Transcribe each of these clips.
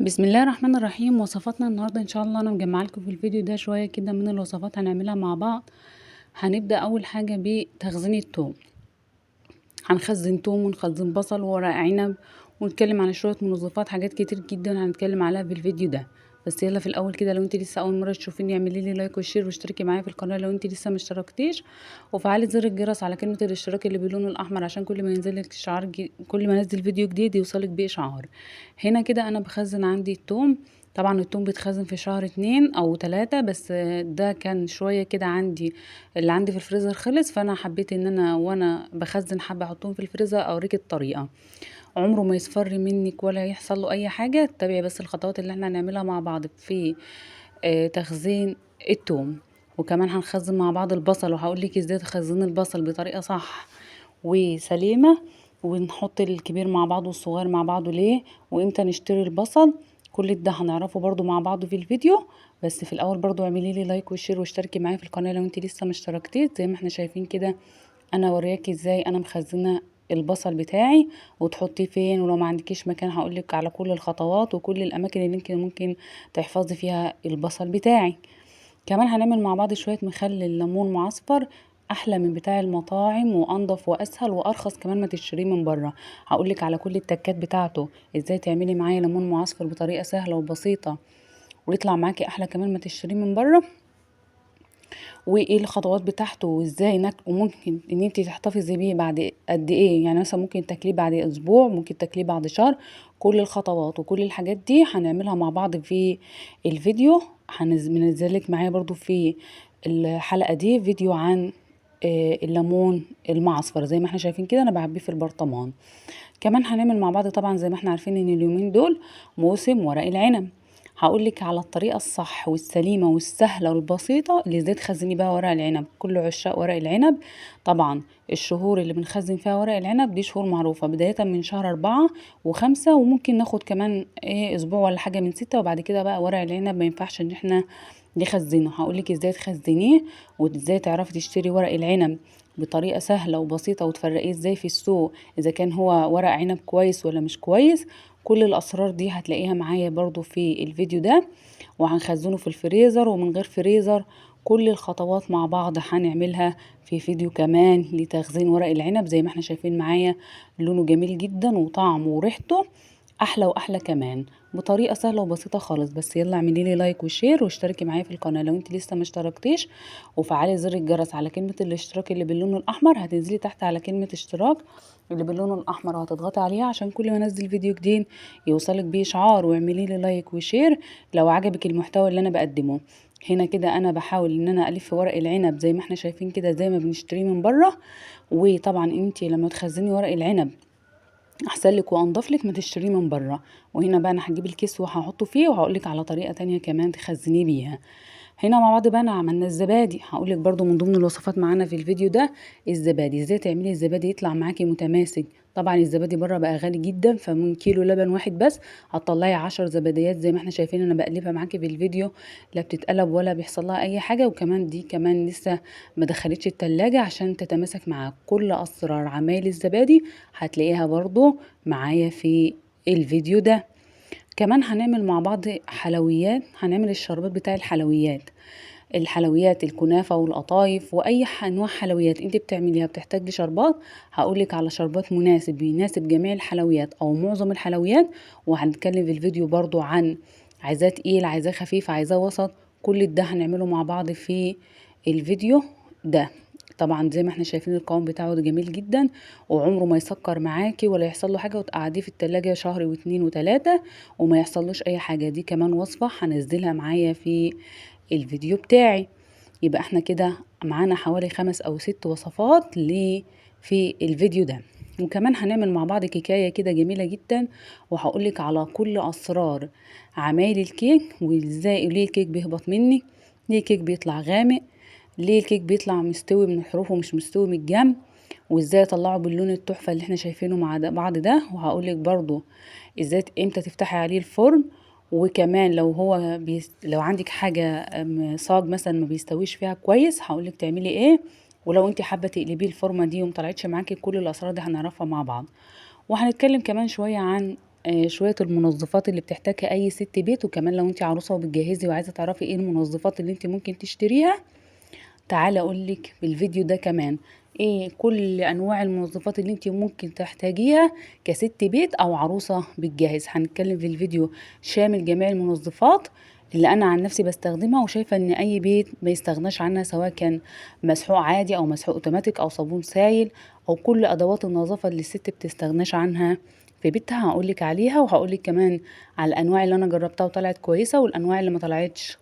بسم الله الرحمن الرحيم. وصفاتنا النهارده ان شاء الله انا مجمعه لكم في الفيديو ده شوية كده من الوصفات هنعملها مع بعض. هنبدا اول حاجة بتخزين التوم، هنخزن توم ونخزن بصل وورق عنب، ونتكلم عن شوية منظفات، حاجات كتير جدا هنتكلم عليها في الفيديو ده. بس يلا في الاول كده لو انت لسه اول مرة تشوفيني اعملي لي like و share واشتركي معايا في القناة لو انت لسه ما اشتركتيش، وفعلي زر الجرس على كلمة الاشتراك اللي باللون الاحمر عشان كل ما ينزل لك اشعار كل ما انزل فيديو جديد يوصلك باشعار. هنا كده انا بخزن عندي التوم، طبعا التوم بيتخزن في شهر 2 او 3، بس ده كان شوية كده عندي اللي عندي في الفريزر خلص، فانا حبيت ان انا وانا بخزن حبه احطهم في الفريزر اوريك الطريقة. عمره ما يصفر منك ولا يحصل له اي حاجة، تابعي بس الخطوات اللي احنا هنعملها مع بعض في تخزين التوم. وكمان هنخزن مع بعض البصل، وهقولك ازاي تخزني البصل بطريقة صح وسليمه، ونحط الكبير مع بعضه والصغير مع بعضه ليه، وامتى نشتري البصل، كل ده هنعرفه برضو مع بعض في الفيديو. بس في الاول برضو اعملي لي like و share واشتركي معايا في القناة لو انت لسه ما اشتركتيش. زي ما احنا شايفين كده انا ورياكي ازاي انا مخزنة البصل بتاعي وتحطيه فين، ولو ما عندكيش مكان هقولك على كل الخطوات وكل الاماكن اللي انت ممكن تحفظي فيها البصل بتاعك. كمان هنعمل مع بعض شوية مخلل ليمون معصفر احلى من بتاع المطاعم وانضف واسهل وارخص كمان ما تشتريه من بره. هقولك على كل التكات بتاعته ازاي تعملي معايا ليمون معصفر بطريقة سهلة وبسيطة ويطلع معاكي احلى كمان ما تشتريه من بره، وايه الخطوات بتاعته وازاي وممكن ان انت تحتفظي بيه بعد قد ايه، يعني مثلا ممكن تاكليه بعد اسبوع، ممكن تاكليه بعد شهر. كل الخطوات وكل الحاجات دي هنعملها مع بعض في الفيديو. هنزلك معايا برضو في الحلقة دي فيديو عن الليمون المعصفر. زي ما احنا شايفين كده انا بعبيه في البرطمان. كمان هنعمل مع بعض طبعا زي ما احنا عارفين ان اليومين دول موسم ورق العنب، هقولك على الطريقة الصح والسليمة والسهلة والبسيطة اللي ازاي تخزني بيها ورق العنب. كل عشاق ورق العنب طبعا الشهور اللي بنخزن فيها ورق العنب دي شهور معروفة، بداية من شهر 4 و5، وممكن ناخد كمان اسبوع ولا حاجة من 6، وبعد كده بقى ورق العنب ما ينفعش ان احنا نخزنه. هقولك ازاي تخزنيه وازاي تعرفي تشتري ورق العنب بطريقة سهلة وبسيطة وتفرقيه ازاي في السوق اذا كان هو ورق عنب كويس ولا مش كويس. كل الاسرار دي هتلاقيها معايا برضو في الفيديو ده، وهنخزنه في الفريزر ومن غير فريزر. كل الخطوات مع بعض هنعملها في فيديو كمان لتخزين ورق العنب. زي ما احنا شايفين معايا لونه جميل جدا وطعمه وريحته احلى واحلى كمان بطريقة سهلة وبسيطة خالص. بس يلا اعملي لي like و share واشتركي معايا في القناة لو انت لسه ما اشتركتيش، وفعلي زر الجرس على كلمة الاشتراك اللي باللون الاحمر. هتنزلي تحت على كلمة اشتراك اللي باللون الاحمر وهتضغطي عليها عشان كل ما انزل فيديو جديد يوصلك بيه اشعار. واعملي لي like و share لو عجبك المحتوى اللي انا بقدمه. هنا كده انا بحاول ان انا الف ورق العنب زي ما احنا شايفين كده زي ما بنشتريه من بره. وطبعا انت لما تخزني ورق العنب احسن لك وانضف لك ما تشتريه من بره. وهنا بقى انا هجيب الكيس وهحطه فيه وهقولك على طريقه تانية كمان تخزنيه بيها. هنا مع بعض بقى انا عملنا الزبادي، هقولك برضو من ضمن الوصفات معانا في الفيديو ده الزبادي، ازاي تعملي الزبادي يطلع معاكي متماسك. طبعا الزبادي بره بقى غالي جدا، فمن كيلو لبن واحد بس هتطلعي 10 زباديات زي ما احنا شايفين. انا بقلبها معاكي في الفيديو، لا بتتقلب ولا بيحصل لها اي حاجة، وكمان دي كمان لسه ما دخلتش التلاجة عشان تتماسك معاك. كل اسرار عمايل الزبادي هتلاقيها برضو معايا في الفيديو ده. كمان هنعمل مع بعض حلويات، هنعمل الشربات بتاع الحلويات، الحلويات الكنافة والقطايف واي انواع حلويات انت بتعمليها بتحتاج لشربات. هقولك على شربات مناسب بيناسب جميع الحلويات او معظم الحلويات، وهنتكلم في الفيديو برضو عن عايزاه تقيل، عايزاه خفيف، عايزاه وسط، كل ده هنعمله مع بعض في الفيديو ده. طبعا زي ما احنا شايفين القوام بتاعه ده جميل جدا وعمره ما يسكر معاكي ولا يحصل له حاجة، وتقعديه في التلاجة شهر واتنين وتلاتة وما يحصلوش اي حاجة. دي كمان وصفه هنزلها معايا في الفيديو بتاعي. يبقى احنا كده معانا حوالي 5 او 6 وصفات في الفيديو ده. وكمان هنعمل مع بعض كيكايه كده جميلة جدا، وهقولك على كل اسرار عمايل الكيك وازاي ليه الكيك بيهبط مني، ليه الكيك بيطلع غامق، ليه الكيك بيطلع مستوي من الحروف ومش مستوي من الجنب، وازاي اطلعه باللون التحفة اللي احنا شايفينه مع بعض ده. وهقولك برضو ازاي امتى تفتحي عليه الفرن، وكمان لو هو لو عندك حاجة صاج مثلا ما بيستويش فيها كويس هقولك تعملي ايه، ولو انت حابة تقلبيه الفورمة دي ومطلعتش معاكي كل الاسرار دي هنعرفها مع بعض. وهنتكلم كمان شوية عن شوية المنظفات اللي بتحتاجها اي ست بيت، وكمان لو انت عروسه وبتجهزي وعايزه تعرفي ايه المنظفات اللي انت ممكن تشتريها، تعالى اقولك في الفيديو ده كمان ايه كل انواع المنظفات اللي انت ممكن تحتاجيها كست بيت او عروسه بتجهز. هنتكلم في الفيديو شامل جميع المنظفات اللي انا عن نفسي بستخدمها وشايفه ان اي بيت ما يستغناش عنها، سواء كان مسحوق عادي او مسحوق اوتوماتيك او صابون سايل او كل ادوات النظافة اللي الست بتستغناش عنها في بيتها. هقولك عليها وهقولك كمان على الانواع اللي انا جربتها وطلعت كويسة والانواع اللي ما طلعتش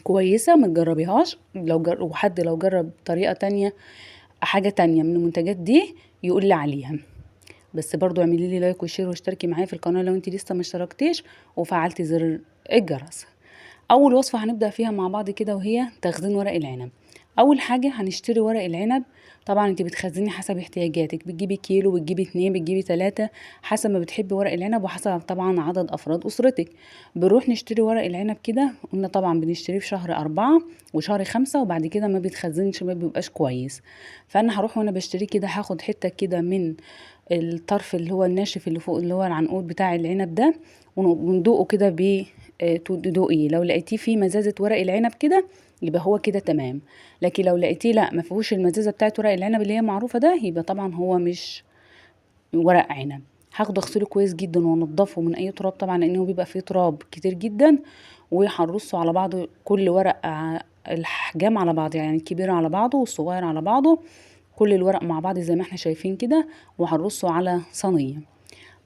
كويسة ما تجربيهاش. وحد لو جرب طريقه تانية حاجة تانية من المنتجات دي يقول لي عليها. بس برضو اعملي لي like و share واشتركي معايا في القناة لو انت لسه ما اشتركتيش وفعلتي زر الجرس. اول وصفه هنبدا فيها مع بعض كده وهي تخزين ورق العنب. اول حاجة هنشتري ورق العنب، طبعا انت بتخزني حسب احتياجاتك، بتجيبي كيلو، بتجيبي 2، بتجيبي 3، حسب ما بتحبي ورق العنب وحسب طبعا عدد افراد اسرتك. بنروح نشتري ورق العنب كده، قلنا طبعا بنشتريه في شهر 4 وشهر 5، وبعد كده ما بيتخزنش ما بيبقاش كويس. فانا هروح وانا بشتريه كده هاخد حتة كده من الطرف اللي هو الناشف اللي فوق اللي هو العنقود بتاع العنب ده، وندوقه كده تدوقيه. لو لقيتيه فيه مزازه ورق العنب كده يبقى هو كده تمام، لكن لو لقيتيه لا ما فيهوش المزازه بتاعت ورق العنب اللي هي معروفة ده، يبقى طبعا هو مش ورق عنب. هاخده اغسله كويس جدا وانضفه من اي تراب طبعا لانه بيبقى فيه تراب كتير جدا، وهنرصه على بعضه كل ورق الاحجام على بعض، يعني الكبير على بعضه والصغير على بعضه، كل الورق مع بعض زي ما احنا شايفين كده، وهنرصه على صينية.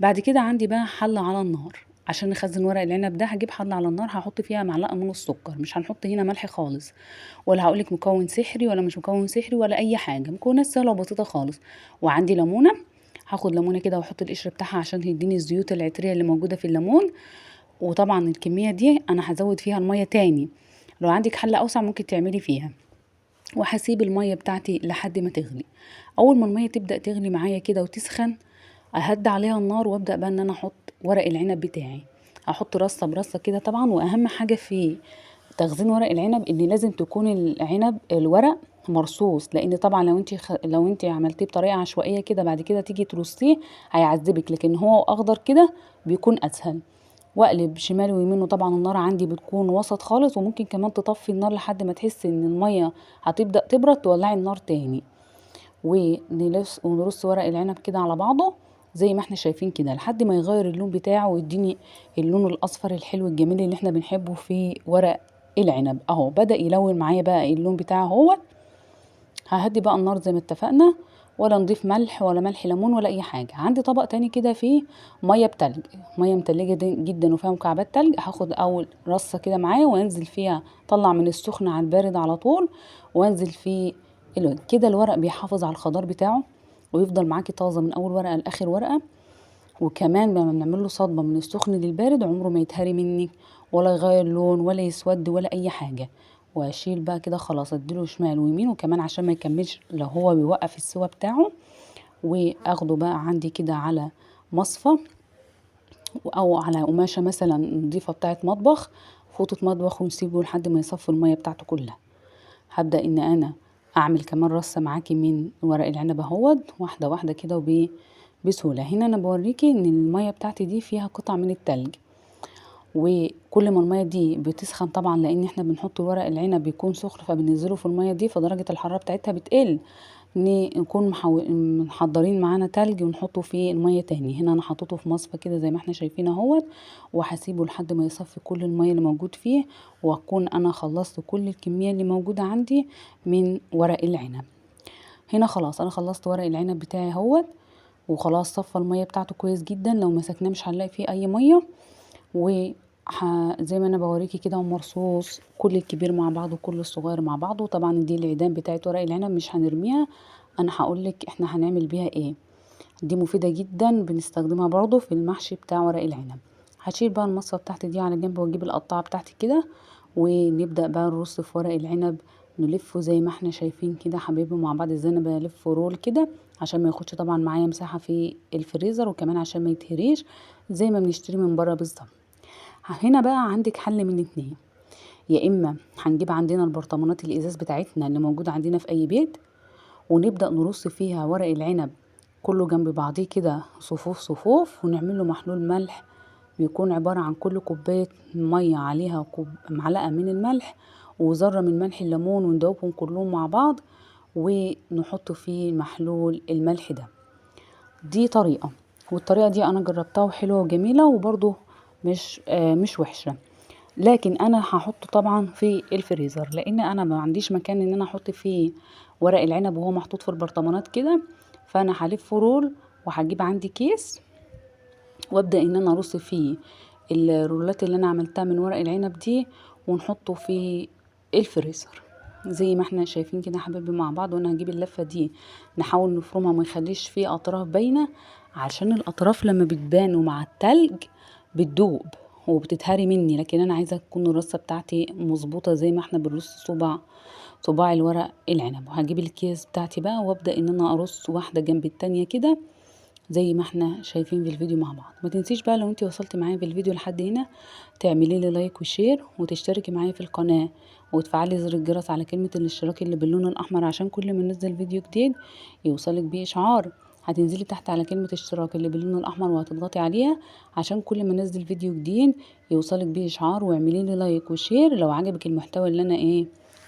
بعد كده عندي بقى حله على النار عشان نخزن ورق العنب ده. هجيب حله على النار هحط فيها معلقه من السكر، مش هنحط هنا ملح خالص، ولا هقولك مكون سحري ولا مش مكون سحري ولا اي حاجة، مكونات سهلة وبسيطة خالص. وعندي ليمونه، هاخد ليمونه كده واحط القشر بتاعها عشان يديني الزيوت العطريه اللي موجودة في الليمون. وطبعا الكمية دي انا هزود فيها المية تاني، لو عندك حله اوسع ممكن تعملي فيها. وهسيب المية بتاعتي لحد ما تغلي. اول ما المية تبدا تغلي معايا كده وتسخن اهدي عليها النار وابدا بقى ان انا احط ورق العنب بتاعي. هحط رصه برصه كده طبعا. واهم حاجة في تخزين ورق العنب ان لازم تكون العنب الورق مرصوص، لان طبعا لو انت عملتيه بطريقة عشوائية كده بعد كده تيجي ترصيه هيعذبك، لكن هو اخضر كده بيكون اسهل. واقلب شمال ويمين، وطبعا النار عندي بتكون وسط خالص، وممكن كمان تطفي النار لحد ما تحسي ان المية هتبدا تبرد تولعي النار تاني. ونرص ورق العنب كده على بعضه زي ما احنا شايفين كده لحد ما يغير اللون بتاعه ويديني اللون الاصفر الحلو الجميل اللي احنا بنحبه في ورق العنب. اهو بدأ يلون معايا بقى اللون بتاعه اهو. ههدي بقى النار زي ما اتفقنا، ولا نضيف ملح ولا ملح ليمون ولا اي حاجة. عندي طبق تاني كده فيه مية بتلج، مية متلجه جدا وفيها مكعبات تلج. هاخد اول رصه كده معايا وانزل فيها، طلع من السخن على البارد على طول، وانزل فيه اللون كده. الورق بيحافظ على الخضار بتاعه ويفضل معاكي طازة من اول ورقة لاخر ورقة. وكمان لما بنعمل له صدمة من السخن للبارد عمره ما يتهري منك ولا يغير لون ولا يسود ولا اي حاجة. واشيل بقى كده خلاص، اديله شمال ويمين، وكمان عشان ما يكملش لو هو بيوقف السوا بتاعه. واخده بقى عندي كده على مصفى او على قماشة مثلا نضيفه بتاعه مطبخ، فوطه مطبخ، ونسيبه لحد ما يصفي المية بتاعته كلها. هبدا ان انا اعمل كمان رصه معاكي من ورق العنب اهوت، واحدة واحدة كده وبسهوله. هنا انا بوريكي ان المية بتاعتي دي فيها قطع من التلج، وكل ما المية دي بتسخن طبعا لان احنا بنحط ورق العنب بيكون سخن فبننزله في المية دي، فدرجه الحرارة بتاعتها بتقل. نكون محضرين معانا تلج ونحطه في المية تاني. هنا انا حطيته في مصفى كده زي ما احنا شايفين اهوت، وهسيبه لحد ما يصفي كل المية اللي موجود فيه، واكون انا خلصت كل الكمية اللي موجودة عندي من ورق العنب. هنا خلاص انا خلصت ورق العنب بتاعي اهوت، وخلاص صفى المية بتاعته كويس جدا. لو مسكناه مش هنلاقي فيه اي مية، و زي ما انا بوريكي كده ومرصوص كل الكبير مع بعضه وكل الصغير مع بعضه. طبعا دي العيدان بتاعت ورق العنب مش هنرميها، انا هقولك احنا هنعمل بيها ايه. دي مفيدة جدا بنستخدمها برضو في المحشي بتاع ورق العنب. هشيل بقى المصفى بتاعتي دي على جنب واجيب القطاعة بتاعتي كده، ونبدأ بقى نرص في ورق العنب، نلفه زي ما احنا شايفين كده حبايبي مع بعض. ازاي انا بلفه رول كده عشان ما ياخدش طبعا معايا مساحة في الفريزر، وكمان عشان ما يتهريش زي ما بنشتري من بره بالظبط. هنا بقى عندك حل من اتنين، يا اما هنجيب عندنا البرطمانات الازاز بتاعتنا اللي موجودة عندنا في اي بيت، ونبدأ نرص فيها ورق العنب كله جنب بعضيه كده صفوف صفوف، ونعمل له محلول ملح بيكون عبارة عن كل كوباية مية عليها معلقة من الملح وذرة من ملح الليمون، وندوبهم كلهم مع بعض ونحط فيه محلول الملح ده. دي طريقة، والطريقة دي انا جربتها وحلوة وجميلة وبرضو مش وحشة. لكن انا هحطه طبعا في الفريزر، لان انا ما عنديش مكان ان انا احط فيه ورق العنب وهو محطوط في البرطمانات كده. فانا هلفه roll وهجيب عندي كيس وابدا ان انا ارص فيه الرولات اللي انا عملتها من ورق العنب دي، ونحطه في الفريزر زي ما احنا شايفين كده حبايبي مع بعض. وانا هجيب اللفة دي نحاول نفرمها ما نخليش فيه اطراف باينة، عشان الاطراف لما بتبان ومع التلج بتدوب وبتتهري مني، لكن انا عايزه تكون الرصه بتاعتي مظبوطة زي ما احنا بنرص صباع الورق العنب. وهجيب الكيس بتاعتي بقى وابدا ان انا ارص واحدة جنب التانية كده زي ما احنا شايفين في الفيديو مع بعض. ما تنسيش بقى لو انتي وصلتي معايا في الفيديو لحد هنا تعملي لي like و share وتشتركي معايا في القناة وتفعلي زر الجرس على كلمة الاشتراك اللي باللون الاحمر، عشان كل ما ننزل فيديو جديد يوصلك بيه اشعار. هتنزلي تحت على كلمة اشتراك اللي باللون الاحمر وهتضغطي عليها عشان كل ما ننزل فيديو جديد يوصلك بيه اشعار، واعملي لي like و share لو عجبك المحتوى اللي انا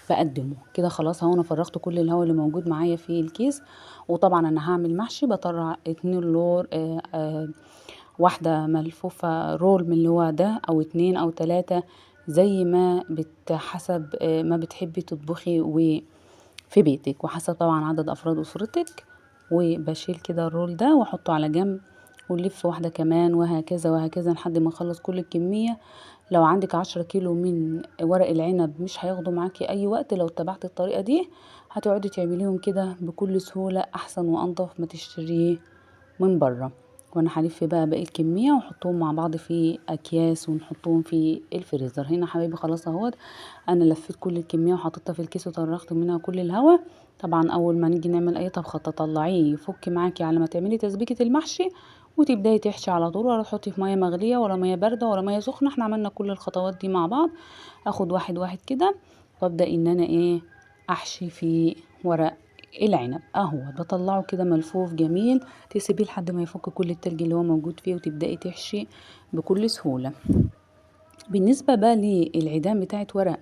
بقدمه كده. خلاص اهو انا فرغت كل الهواء اللي موجود معايا في الكيس. وطبعا انا هعمل محشي، بطلع 2 لور، واحدة ملفوفة roll من اللي هو ده، او 2 او 3 زي ما بتحسب، ما بتحبي تطبخي وفي بيتك، وحسب طبعا عدد افراد اسرتك. وبشيل كده ال roll ده واحطه على جنب، ونلف واحدة كمان، وهكذا وهكذا لحد ما اخلص كل الكمية. لو عندك 10 كيلو من ورق العنب مش هياخدوا معاكي اي وقت، لو اتبعتي الطريقة دي هتقعدي تعمليهم كده بكل سهولة، احسن وانضف ما تشتريه من بره. وانا هلف بقى باقي الكمية واحطهم مع بعض في اكياس ونحطهم في الفريزر. هنا حبايبي خلاص اهوت انا لفيت كل الكمية وحطيتها في الكيس وطرغت منها كل الهواء. طبعا اول ما نيجي نعمل اي طبخه تطلعيه يفك معاكي على ما تعملي تسبيكه المحشي وتبداي تحشي على طول، ولا تحطي في مية مغليه ولا مية باردة ولا مية سخنة. احنا عملنا كل الخطوات دي مع بعض. اخد واحد واحد كده وابدا ان انا احشي في ورق العنب اهو، بطلعه كده ملفوف جميل، تسيبيه لحد ما يفك كل التلج اللي هو موجود فيه وتبداي تحشي بكل سهولة. بالنسبة بقى للعيدان بتاعت ورق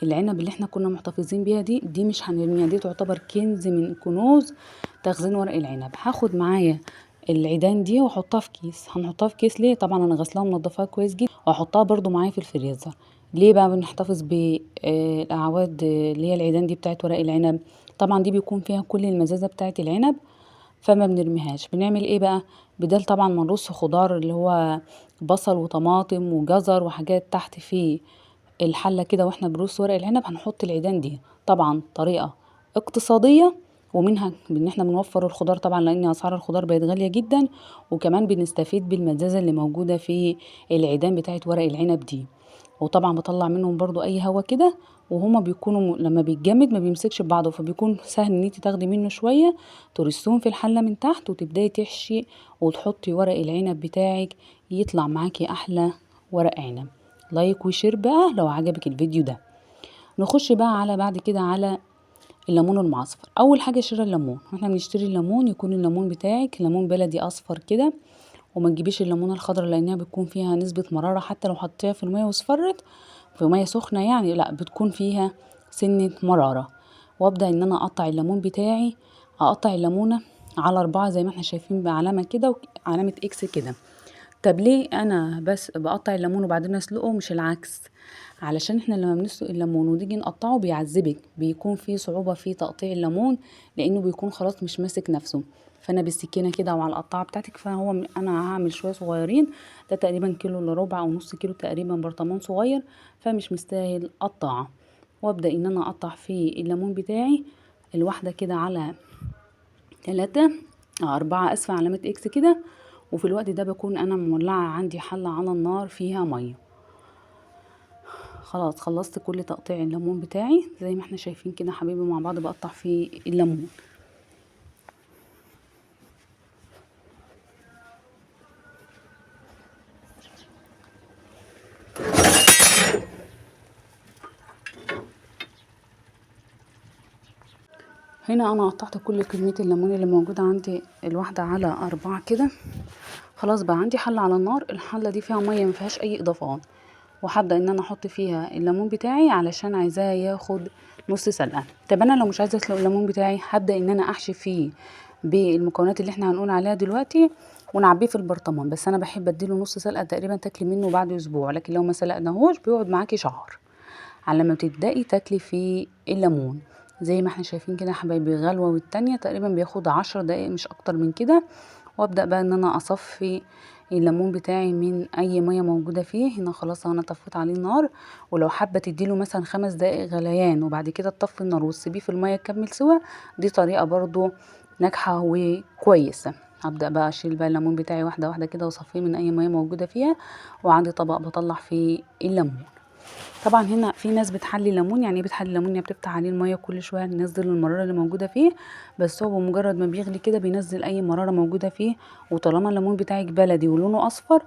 العنب اللي احنا كنا محتفظين بيها دي مش هنرميها، دي تعتبر كنز من كنوز تخزين ورق العنب. هاخد معايا العيدان دي واحطها في كيس. هنحطها في كيس ليه؟ طبعا انا غسلاها ومنضفاها كويس جدا، واحطها برضو معايا في الفريزر. ليه بقى بنحتفظ بالاعواد اللي هي العيدان دي بتاعت ورق العنب؟ طبعا دي بيكون فيها كل المزازه بتاعت العنب، فما بنرميهاش. بنعمل ايه بقى؟ بدل طبعا ما نرص خضار اللي هو بصل وطماطم وجزر وحاجات تحت في الحلة كده واحنا بنرص ورق العنب، هنحط العيدان دي. طبعا طريقه اقتصادية، ومنها ان احنا بنوفر الخضار طبعا لان اسعار الخضار بقت غالية جدا، وكمان بنستفيد بالمزازه اللي موجودة في العيدان بتاعت ورق العنب دي. وطبعا بطلع منهم برضو اي هوا كده، وهما بيكونوا لما بيتجمد ما بيمسكش ببعضه، فبيكون سهل ان انت تاخدي منه شوية ترصيهم في الحلة من تحت وتبداي تحشي وتحطي ورق العنب بتاعك، يطلع معاكي احلى ورق عنب. like و share بقى لو عجبك الفيديو ده. نخش بقى على بعد كده على الليمون المعصفر. اول حاجة شراء الليمون. واحنا بنشتري الليمون يكون الليمون بتاعك ليمون بلدي اصفر كده، وما تجيبيش الليمونه الخضراء لانها بتكون فيها نسبه مرارة، حتى لو حطيتيها في المية واصفرت في مية سخنة يعني، لا بتكون فيها سنة مرارة. وابدا ان انا اقطع الليمون بتاعي، اقطع الليمونه على 4 زي ما احنا شايفين بعلامة كده وعلامة اكس كده. طب ليه انا بس بقطع الليمون وبعدين اسلقه مش العكس؟ علشان احنا لما بنسلق الليمون ونيجي نقطعه بيعذبك، بيكون في صعوبة في تقطيع الليمون لانه بيكون خلاص مش ماسك نفسه. فانا بالسكينة كده وعلى القطاعه بتاعتك، فهو انا هعمل شوية صغيرين، ده تقريبا كيلو الا ربع او نص كيلو تقريبا، برطمان صغير، فمش مستاهل قطعه. وابدا ان انا اقطع في الليمون بتاعي الواحدة كده على 3 4 اسفه علامة اكس كده. وفي الوقت ده بكون انا مولعه عندي حله على النار فيها مية. خلاص خلصت كل تقطيع الليمون بتاعي زي ما احنا شايفين كده حبايبي مع بعض، بقطع في الليمون. هنا انا قطعت كل كمية الليمون اللي موجودة عندي الواحدة على 4 كده. خلاص بقى عندي حله على النار، الحلة دي فيها مية ما فيهاش اي اضافات، وهبدا ان انا احط فيها الليمون بتاعي علشان عايزاه ياخد نص سلقه. طب انا لو مش عايزه اسلق الليمون بتاعي هبدا ان انا احشي فيه بالمكونات اللي احنا هنقول عليها دلوقتي ونعبيه في البرطمان، بس انا بحب اديله نص سلقه تقريبا تاكلي منه بعد اسبوع، لكن لو ما سلقناهوش بيقعد معاكي شهر على ما تبداي تاكلي فيه الليمون. زي ما احنا شايفين كده يا حبايبي غلوه والتانية تقريبا بياخد 10 دقايق مش اكتر من كده. وابدا بقى ان انا اصفي الليمون بتاعي من اي مية موجودة فيه. هنا خلاص انا طفيت عليه النار، ولو حابة تديله مثلا 5 دقايق غليان وبعد كده تطفي النار وتسيبيه في المية يكمل سوا، دي طريقه برضو ناجحة وكويسة. هبدا بقى اشيل بقى الليمون بتاعي واحدة واحدة كده واصفيه من اي مية موجودة فيها، وعندي طبق بطلع فيه الليمون. طبعا هنا في ناس بتحلي ليمون، يعني ايه بتحلي ليمون؟ يعني بتفتح عليه المية كل شوية ننزل المرارة اللي موجودة فيه، بس هو بمجرد ما بيغلي كده بينزل اي مرارة موجودة فيه. وطالما الليمون بتاعك بلدي ولونه اصفر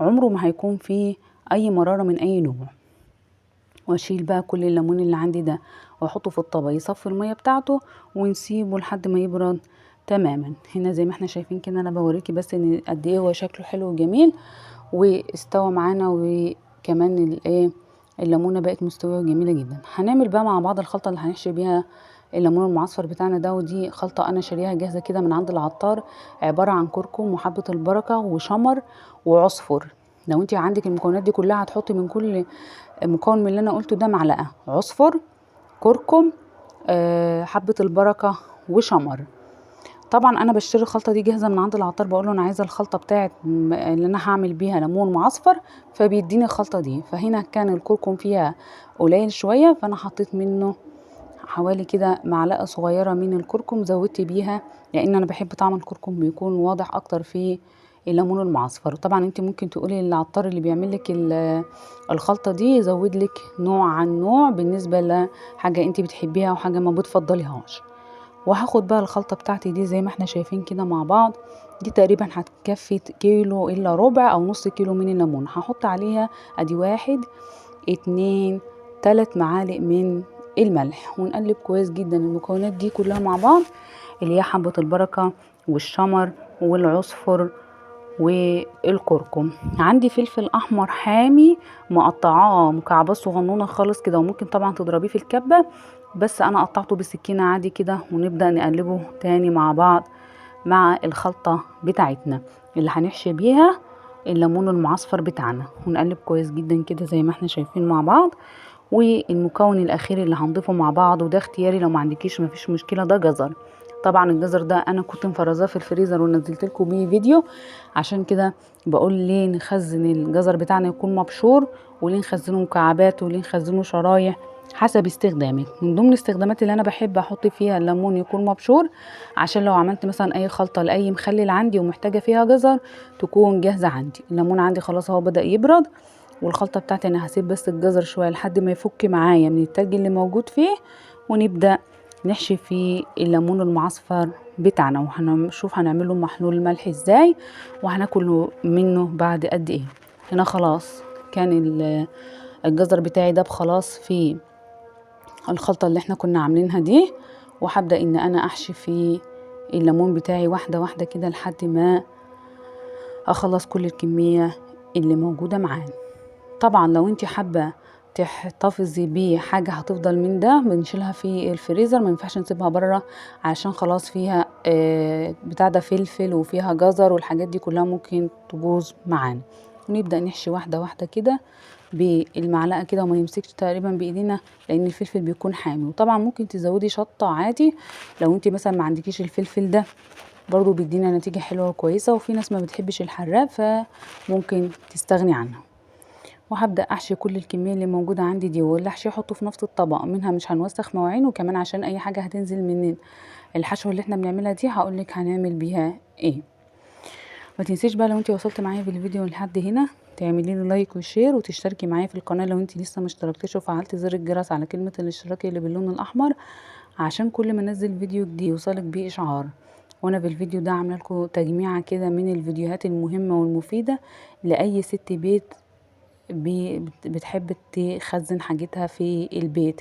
عمره ما هيكون فيه اي مرارة من اي نوع. واشيل بقى كل الليمون اللي عندي ده واحطه في الطبق يصفي المية بتاعته، ونسيبه لحد ما يبرد تماما. هنا زي ما احنا شايفين كده انا بوريكي بس ان قد ايه هو شكله حلو وجميل واستوى معانا، وكمان الليمونه بقت مستوية وجميلة جدا. هنعمل بقى مع بعض الخلطة اللي هنحشي بيها الليمون المعصفر بتاعنا ده، ودي خلطه انا شاريها جاهزة كده من عند العطار، عبارة عن كركم وحبه البركة وشمر وعصفر. لو انت عندك المكونات دي كلها هتحطي من كل مكون من اللي انا قلته ده معلقه، عصفر، كركم، حبه البركة وشمر. طبعا انا بشتري الخلطة دي جاهزة من عند العطار، بقول له انا عايزه الخلطة بتاعت اللي انا هعمل بيها ليمون معصفر، فبيديني الخلطة دي. فهنا كان الكركم فيها قليل شوية، فانا حطيت منه حوالي كده معلقه صغيرة من الكركم، زودت بيها لان انا بحب طعم الكركم بيكون واضح اكتر في الليمون المعصفر. طبعا انت ممكن تقولي للعطار اللي بيعمل لك الخلطة دي يزود لك نوع عن نوع بالنسبة لحاجة انت بتحبيها وحاجه ما بتفضليهاش. وهاخد بقى الخلطة بتاعتي دي زي ما احنا شايفين كده مع بعض، دي تقريبا هتكفي كيلو الا ربع او نص كيلو من الليمون. هحط عليها ادي 1 2 3 معالق من الملح، ونقلب كويس جدا المكونات دي كلها مع بعض اللي هي حبة البركة والشمر والعصفر والكركم. عندي فلفل احمر حامي مقطعاه مكعبات صغنونه خالص كده، وممكن طبعا تضربيه في الكبه، بس انا قطعته بالسكينة عادي كده. ونبدا نقلبه تاني مع بعض مع الخلطة بتاعتنا اللي هنحشي بيها الليمون المعصفر بتاعنا، ونقلب كويس جدا كده زي ما احنا شايفين مع بعض. والمكون الاخير اللي هنضيفه مع بعض، وده اختياري لو ما عندكيش مفيش مشكلة، ده جزر. طبعا الجزر ده انا كنت مفرزاه في الفريزر ونزلت لكم بيه فيديو، عشان كده بقول ليه نخزن الجزر بتاعنا يكون مبشور، وليه نخزنه مكعبات، وليه نخزنه شرايح حسب استخدامك. من ضمن الاستخدامات اللي انا بحب احط فيها الليمون يكون مبشور، عشان لو عملت مثلا اي خلطه لاي مخلل عندي ومحتاجة فيها جزر تكون جاهزة عندي. الليمون عندي خلاص اهو بدا يبرد، والخلطه بتاعتي انا هسيب بس الجزر شوية لحد ما يفك معايا من التلج اللي موجود فيه، ونبدا نحشي فيه الليمون المعصفر بتاعنا. وهنشوف هنعمله محلول ملح ازاي وهناكله منه بعد قد ايه. هنا خلاص كان الجزر بتاعي داب خلاص في الخلطة اللي احنا كنا عاملينها دي، وهبدأ ان انا احشي في الليمون بتاعي واحدة واحدة كده لحد ما اخلص كل الكمية اللي موجودة معانا. طبعا لو انت حابة تحتفظي بيه حاجة هتفضل من ده بنشيلها في الفريزر، ما ينفعش نسيبها بره عشان خلاص فيها بتاع ده فلفل وفيها جزر والحاجات دي كلها ممكن تبوظ معانا. ونبدأ نحشي واحدة واحدة كده بالمعلقة كده، وما نمسكش تقريبا بايدينا لان الفلفل بيكون حامي. وطبعا ممكن تزودي شطة عادي لو انت مثلا ما عندكيش الفلفل ده، برضو بيدينا نتيجة حلوة وكويسة. وفي ناس ما بتحبش الحراق فممكن تستغني عنها. وهبدأ احشي كل الكمية اللي موجودة عندي دي، واللي احشيه احطه في نفس الطبق، منها مش هنوسخ مواعين، وكمان عشان اي حاجة هتنزل من الحشوة اللي احنا بنعملها دي هقولك هنعمل بيها ايه. ما تنسيش بقى لو انت وصلت معايا في الفيديو لحد هنا تعملي له like و share، وتشتركي معايا في القناة لو انت لسه ما اشتركتيش، وفعلتي زر الجرس على كلمة الاشتراك اللي باللون الاحمر عشان كل ما انزل فيديو جديد يوصلك بيه اشعار. وانا في الفيديو ده عامله لكم تجميعه كده من الفيديوهات المهمة والمفيده لاي ست بيت بتحب تخزن حاجتها في البيت،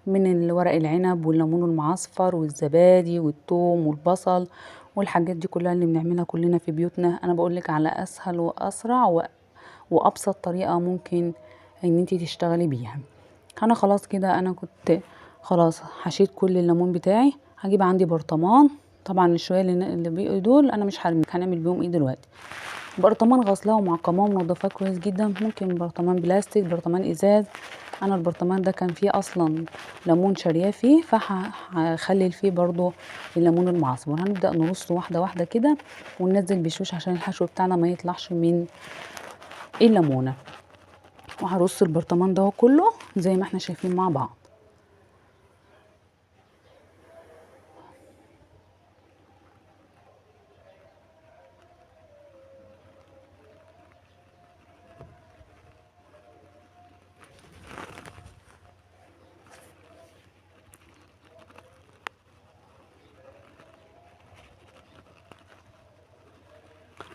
من الورق العنب والليمون المعصفر والزبادي والثوم والبصل والحاجات دي كلها اللي بنعملها كلنا في بيوتنا. انا بقولك على اسهل واسرع وابسط طريقة ممكن ان انتي تشتغلي بيها. انا خلاص كده انا كنت خلاص حشيت كل الليمون بتاعي. هجيب عندي برطمان، طبعا الشوية اللي بيقوا دول انا مش هرمي، هنعمل بيهم ايه دلوقتي؟ برطمان غسلاه ومعقماه ومنضفاه كويس جدا، ممكن برطمان بلاستيك، برطمان ازاز. انا البرطمان ده كان فيه اصلا ليمون شارياه فيه، فهخلل فيه برضو الليمون المعصفر. هنبدأ نرصه واحدة واحدة كده وننزل بشوش عشان الحشو بتاعنا ما يطلعش من الليمونة. وهرص البرطمان ده كله زي ما احنا شايفين مع بعض.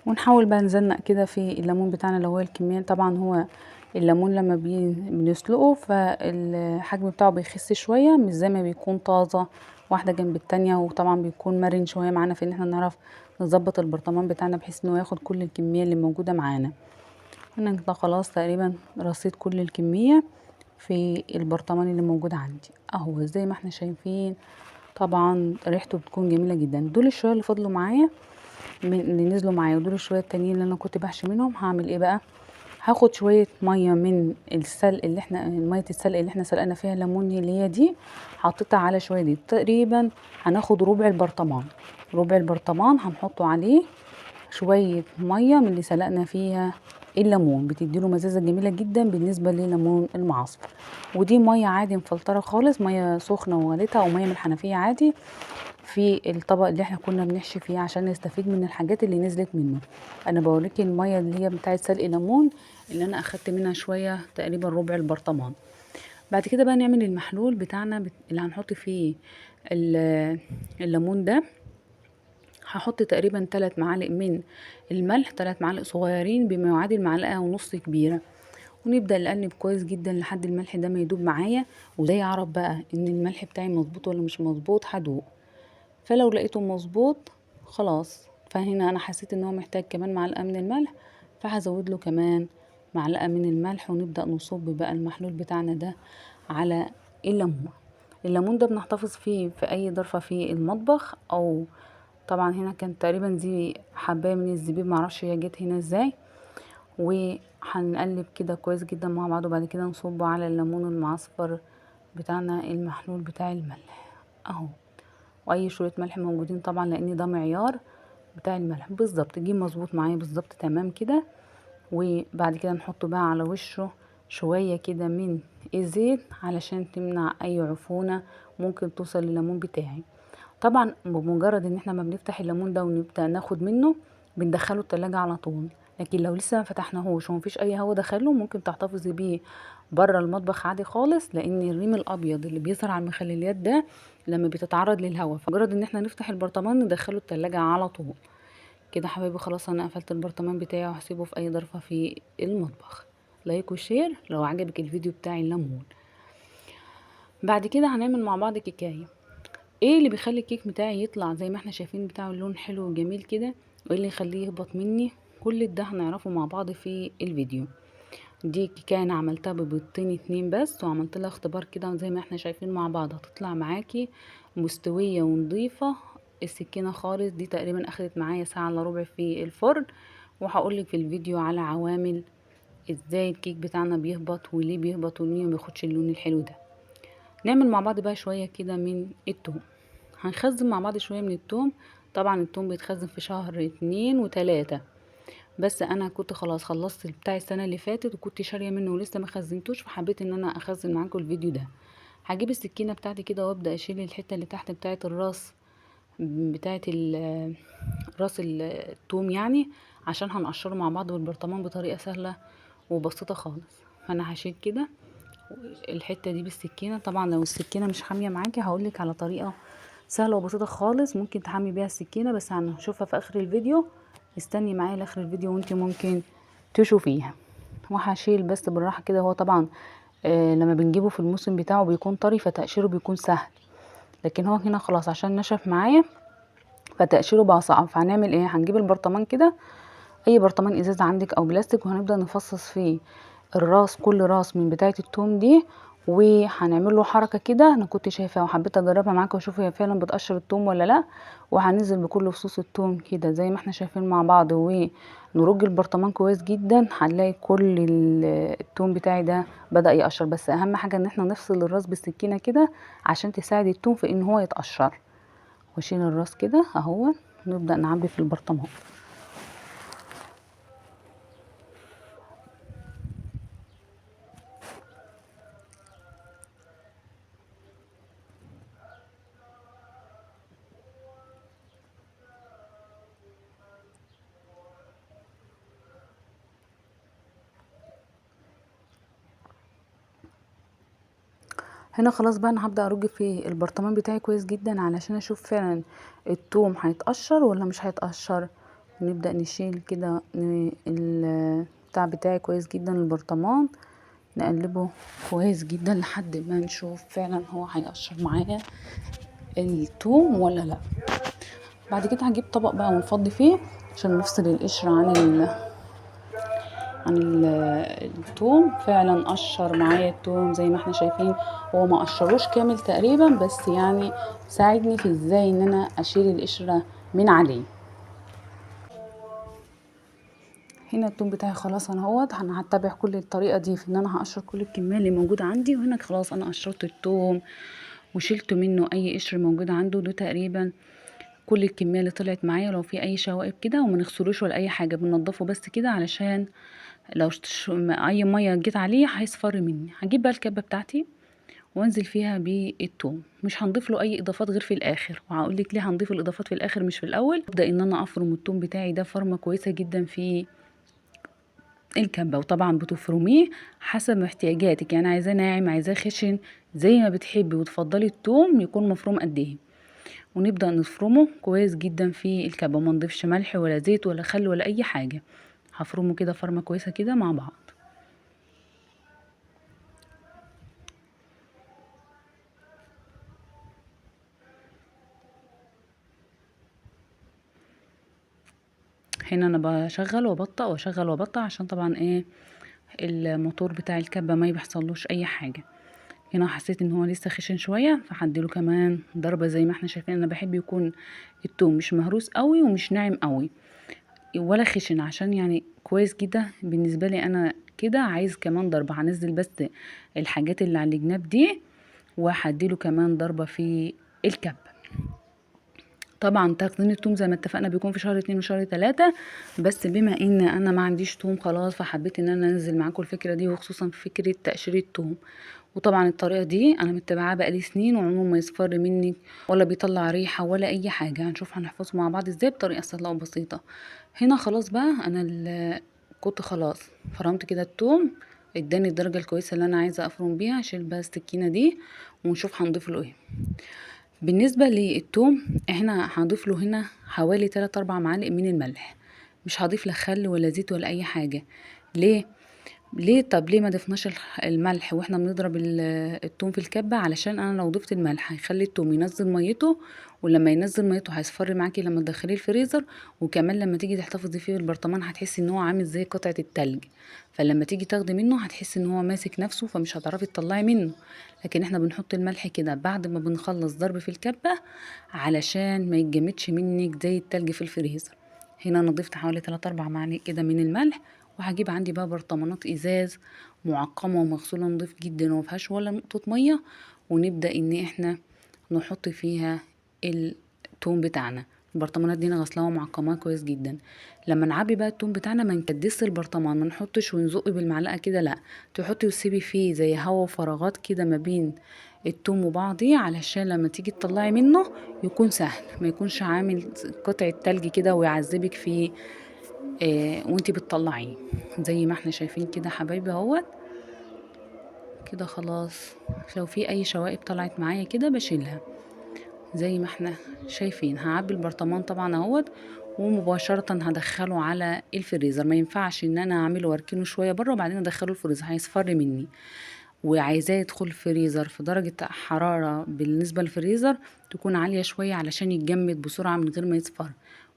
ونحاول بقى نزنق كده في الليمون بتاعنا لو هو الكمية. طبعا هو الليمون لما بنسلقه فالحجم بتاعه بيخس شوية، مش زي ما بيكون طازة واحدة جنب التانية، وطبعا بيكون مرن شوية معانا في ان احنا نعرف نظبط البرطمان بتاعنا بحيث انه ياخد كل الكمية اللي موجودة معانا. انا كده خلاص تقريبا رصيت كل الكمية في البرطمان اللي موجود عندي اهو زي ما احنا شايفين. طبعا ريحته بتكون جميلة جدا. دول الشوية اللي فضلوا معايا اللي نزلوا معايا، ودول الشوية التانيين اللي انا كنت بحشي منهم. هعمل ايه بقى؟ هاخد شوية مية من السلق اللي احنا، مية السلق اللي احنا سلقنا فيها الليمون اللي هي دي، حطيتها على شوية دي. تقريبا هناخد ربع البرطمان، ربع البرطمان هنحطه عليه شوية مية من اللي سلقنا فيها الليمون، بتديله مزازة جميلة جدا بالنسبة لليمون المعصفر. ودي مية عادي مفلترة خالص، مية سخنة وغليتها او مية من الحنفية عادي في الطبق اللي احنا كنا بنحشي فيه عشان نستفيد من الحاجات اللي نزلت منه. انا بوريكي المية اللي هي بتاعت سلق ليمون اللي انا اخدت منها شوية تقريبا ربع البرطمان. بعد كده بقى نعمل المحلول بتاعنا اللي هنحط فيه الليمون ده. هحط تقريبا 3 معالق من الملح، 3 معالق صغيرين بما يعادل معلقة ونص كبيرة، ونبدأ نقلب كويس جدا لحد الملح ده ما يدوب معايا. وده يعرف بقى ان الملح بتاعي مظبوط ولا مش مظبوط، هدوق. فلو لقيته مظبوط خلاص. فهنا انا حسيت ان هو محتاج كمان معلقة من الملح، فهزود له كمان معلقة من الملح، ونبدأ نصب بقى المحلول بتاعنا ده على الليمون. الليمون ده بنحتفظ فيه في اي ظرفة في المطبخ، او طبعا هنا كان تقريبا دي حباية من الزبيب، معرفش هي جت هنا ازاي. وهنقلب كده كويس جدا مع بعض، وبعد كده نصبه على الليمون المعصفر بتاعنا المحلول بتاع الملح اهو. واي شوية ملح موجودين طبعا لان ده معيار بتاع الملح بالظبط، جه مظبوط معايا بالظبط تمام كده. وبعد كده نحطه بقى على وشه شوية كده من الزيت علشان تمنع اي عفونة ممكن توصل لليمون بتاعي. طبعا بمجرد ان احنا ما بنفتح الليمون ده ونبدأ ناخد منه بندخله التلاجة على طول، لكن لو لسه ما فتحناهوش ومفيش اي هوا دخله ممكن تحتفظي بيه بره المطبخ عادي خالص، لان الريم الابيض اللي بيظهر على المخللات ده لما بتتعرض للهواء، فمجرد ان احنا نفتح البرطمان ندخله التلاجة على طول كده. حبايبي خلاص انا قفلت البرطمان بتاعي وهسيبه في اي ظرفة في المطبخ. like و share لو عجبك الفيديو بتاعي الليمون. بعد كده هنعمل مع بعض كيكايه. ايه اللي بيخلي الكيك بتاعي يطلع زي ما احنا شايفين بتاعه اللون حلو وجميل كده، وايه اللي يخليه يهبط مني؟ كل ده هنعرفه مع بعض في الفيديو. دي كيكايه انا عملتها ببيضتين 2 بس، وعملت لها اختبار كده زي ما احنا شايفين مع بعض، هتطلع معاكي مستويه ونظيفه السكينه خالص. دي تقريبا اخدت معايا ساعه الا ربع في الفرن، وهقولك في الفيديو على عوامل ازاي الكيك بتاعنا بيهبط وليه بيهبط وليه ما بياخدش اللون الحلو ده. نعمل مع بعض بقى شويه كده من التوم. هنخزن مع بعض شويه من التوم. طبعا التوم بيتخزن في شهر 2 و3، بس انا كنت خلاص خلصت بتاع السنه اللي فاتت وكنت شاريه منه ولسه ما خزنتوش، فحبيت ان انا اخزن معاكم الفيديو ده. هجيب السكينه بتاعتي كده وابدا اشيل الحته اللي تحت بتاعه الراس بتاعه راس التوم عشان هنقشره مع بعض بالبرطمان بطريقه سهله وبسيطه خالص. فانا هشيل كده الحته دي بالسكينه. طبعا لو السكينه مش حاميه معاكي هقولك على طريقه سهله وبسيطه خالص ممكن تحمي بيها السكينه، بس هنشوفها في اخر الفيديو. استني معايا لاخر الفيديو وانت ممكن تشوفيها. وهشيل بس بالراحه كده. هو طبعا لما بنجيبه في الموسم بتاعه بيكون طري فتقشيره بيكون سهل، لكن هو هنا خلاص عشان نشف معايا فتقشيره بقى صعب. فهنعمل ايه؟ هنجيب البرطمان كده، اي برطمان ازاز عندك او بلاستيك، وهنبدأ نفصص فيه الراس، كل راس من بداية التوم دي، وهنعمل له حركة كده. انا كنت شايفاها وحبيت اجربها معاكم واشوف هي فعلا بتقشر التوم ولا لا. وهننزل بكل فصوص التوم كده زي ما احنا شايفين مع بعض، ونرج البرطمان كويس جدا. هنلاقي كل التوم بتاعي ده بدأ يقشر. بس اهم حاجة ان احنا نفصل الراس بالسكينة كده عشان تساعد التوم في ان هو يتقشر. واشيل الراس كده اهو، نبدأ نعبي في البرطمان. هنا خلاص بقى انا هبدأ ارج في البرطمان بتاعي كويس جدا علشان اشوف فعلا التوم هيتقشر ولا مش هيتقشر. نبدأ نشيل كده البتاع بتاعي كويس جدا، البرطمان نقلبه كويس جدا لحد ما نشوف فعلا هو هيقشر معايا التوم ولا لا. بعد كده هجيب طبق بقى ونفضي فيه عشان نفصل القشر عن التوم. فعلا قشر معايا التوم زي ما احنا شايفين، هو ما قشروش كامل تقريبا، بس ساعدني في ازاي ان انا اشيل القشرة من عليه. هنا التوم بتاعي خلاص انا اهوت. انا هتبع كل الطريقة دي في ان انا هقشر كل الكمية اللي موجودة عندي. وهنا خلاص انا قشرت التوم وشلت منه اي قشر موجود عنده، ده تقريبا كل الكمية اللي طلعت معايا. لو في اي شوائب كده وما نغسلوش ولا اي حاجة، بننضفه بس كده علشان لو اي مية جيت عليه هيصفر مني. هجيب بقى الكبه بتاعتي وانزل فيها بالثوم، مش هنضيف له اي اضافات غير في الاخر، وهقول لك ليه هنضيف الاضافات في الاخر مش في الاول. ابدا ان انا افرم الثوم بتاعي ده فرمه كويسة جدا في الكبه، وطبعا بتفرميه حسب احتياجاتك، عايزاه ناعم عايزاه خشن زي ما بتحبي وتفضلي الثوم يكون مفروم قد ايه. ونبدا نفرمه كويس جدا في الكبه، ما نضيفش ملح ولا زيت ولا خل ولا اي حاجة. هفرمه كده فرمه كويسة كده مع بعض. هنا انا بشغل وابطأ واشغل وابطأ عشان طبعا الموتور بتاع الكبه ما بيحصلوش اي حاجة. هنا حسيت ان هو لسه خشن شوية فهديله كمان ضربه زي ما احنا شايفين. انا بحب يكون التوم مش مهروس قوي ومش ناعم قوي ولا خشن، عشان كويس كده بالنسبة لي انا كده. عايز كمان ضربه، هنزل بس الحاجات اللي على الجناب دي وهديله كمان ضربه في الكبه. طبعا تخزين التوم زي ما اتفقنا بيكون في شهر 2 وشهر 3، بس بما ان انا ما عنديش توم خلاص فحبيت ان انا انزل معاكم الفكرة دي، وخصوصا في فكرة تقشير التوم. وطبعا الطريقة دي انا متبعاها بقالي سنين وعمره ما يصفر مني ولا بيطلع ريحه ولا اي حاجة. هنشوف هنحفظه مع بعض ازاي بطريقة سهلة وبسيطة. هنا خلاص بقى انا كنت خلاص فرمت كده التوم، اداني الدرجة الكويسة اللي انا عايزه افرم بيها. اشيل بقى السكينة دي ونشوف هنضيف له ايه. بالنسبة للتوم احنا هنضيف له هنا حوالي 3-4 معالق من الملح، مش هضيف لا خل ولا زيت ولا اي حاجة. ليه؟ ليه؟ طب ليه ما ضفناش الملح واحنا بنضرب التوم في الكبه؟ علشان انا لو ضفت الملح هيخلي التوم ينزل ميته، ولما ينزل ميته هيصفر معاكي لما تدخليه الفريزر، وكمان لما تيجي تحتفظي فيه بالبرطمان هتحسي ان هو عامل زي قطعه التلج، فلما تيجي تاخدي منه هتحسي ان هو ماسك نفسه فمش هتعرفي تطلعي منه. لكن احنا بنحط الملح كده بعد ما بنخلص ضرب في الكبه علشان ما يتجمدش منك زي التلج في الفريزر. هنا انا ضفت حوالي 3-4 معالق كده من الملح، وهجيب عندي بقى برطمانات ازاز معقمه ومغسوله نضيف جدا وما فيهاش ولا نقطة مية، ونبدا ان احنا نحط فيها التوم بتاعنا. البرطمانات دي انا غسلاها ومعقماها كويس جدا. لما نعبي بقى التوم بتاعنا ما نكدسش البرطمان، ما نحطش ونزق بالمعلقه كده، لا تحطي وتسيبي فيه زي هوا وفراغات كده ما بين التوم وبعضيه، علشان لما تيجي تطلعي منه يكون سهل، ما يكونش عامل قطعه تلج كده ويعذبك فيه وانتي بتطلعيه. زي ما احنا شايفين كده حبايبي اهوت كده خلاص. لو في اي شوائب طلعت معايا كده بشيلها زي ما احنا شايفين. هعبي البرطمان طبعا اهوت ومباشرة هدخله على الفريزر. ما ينفعش ان انا اعمله واركنه شوية بره وبعدين ادخله الفريزر، هيصفر مني. وعايزاه يدخل الفريزر في درجة حرارة بالنسبة للفريزر تكون عالية شوية علشان يتجمد بسرعة من غير ما يصفر.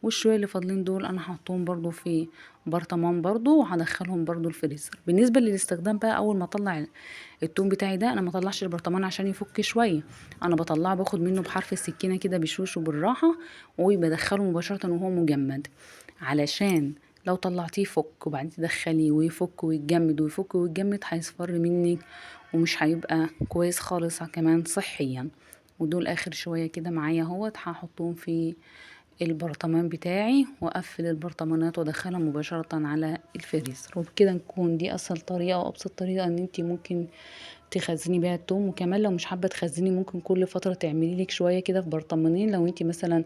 والشوية اللي فاضلين دول انا هحطهم برضو في برطمان برضو وهدخلهم برضو الفريزر. بالنسبة للاستخدام بقى، اول ما اطلع التوم بتاعي ده انا ما اطلعش البرطمان عشان يفك شوية، انا بطلعه باخد منه بحرف السكينة كده بشوش وبالراحة وبدخله مباشرة وهو مجمد، علشان لو طلعتيه يفك وبعدين تدخليه ويفك ويتجمد ويفك ويتجمد هيصفر منك ومش هيبقى كويس خالص كمان صحيا. ودول اخر شوية كده معايا اهوت، هحطهم في البرطمان بتاعي واقفل البرطمانات وادخلها مباشرة على الفريزر. وبكده نكون دي اسهل طريقة وابسط طريقة ان انتي ممكن تخزني بيها التوم. وكمان لو مش حابة تخزني ممكن كل فترة تعملي لك شوية كده في برطمانين، لو انتي مثلا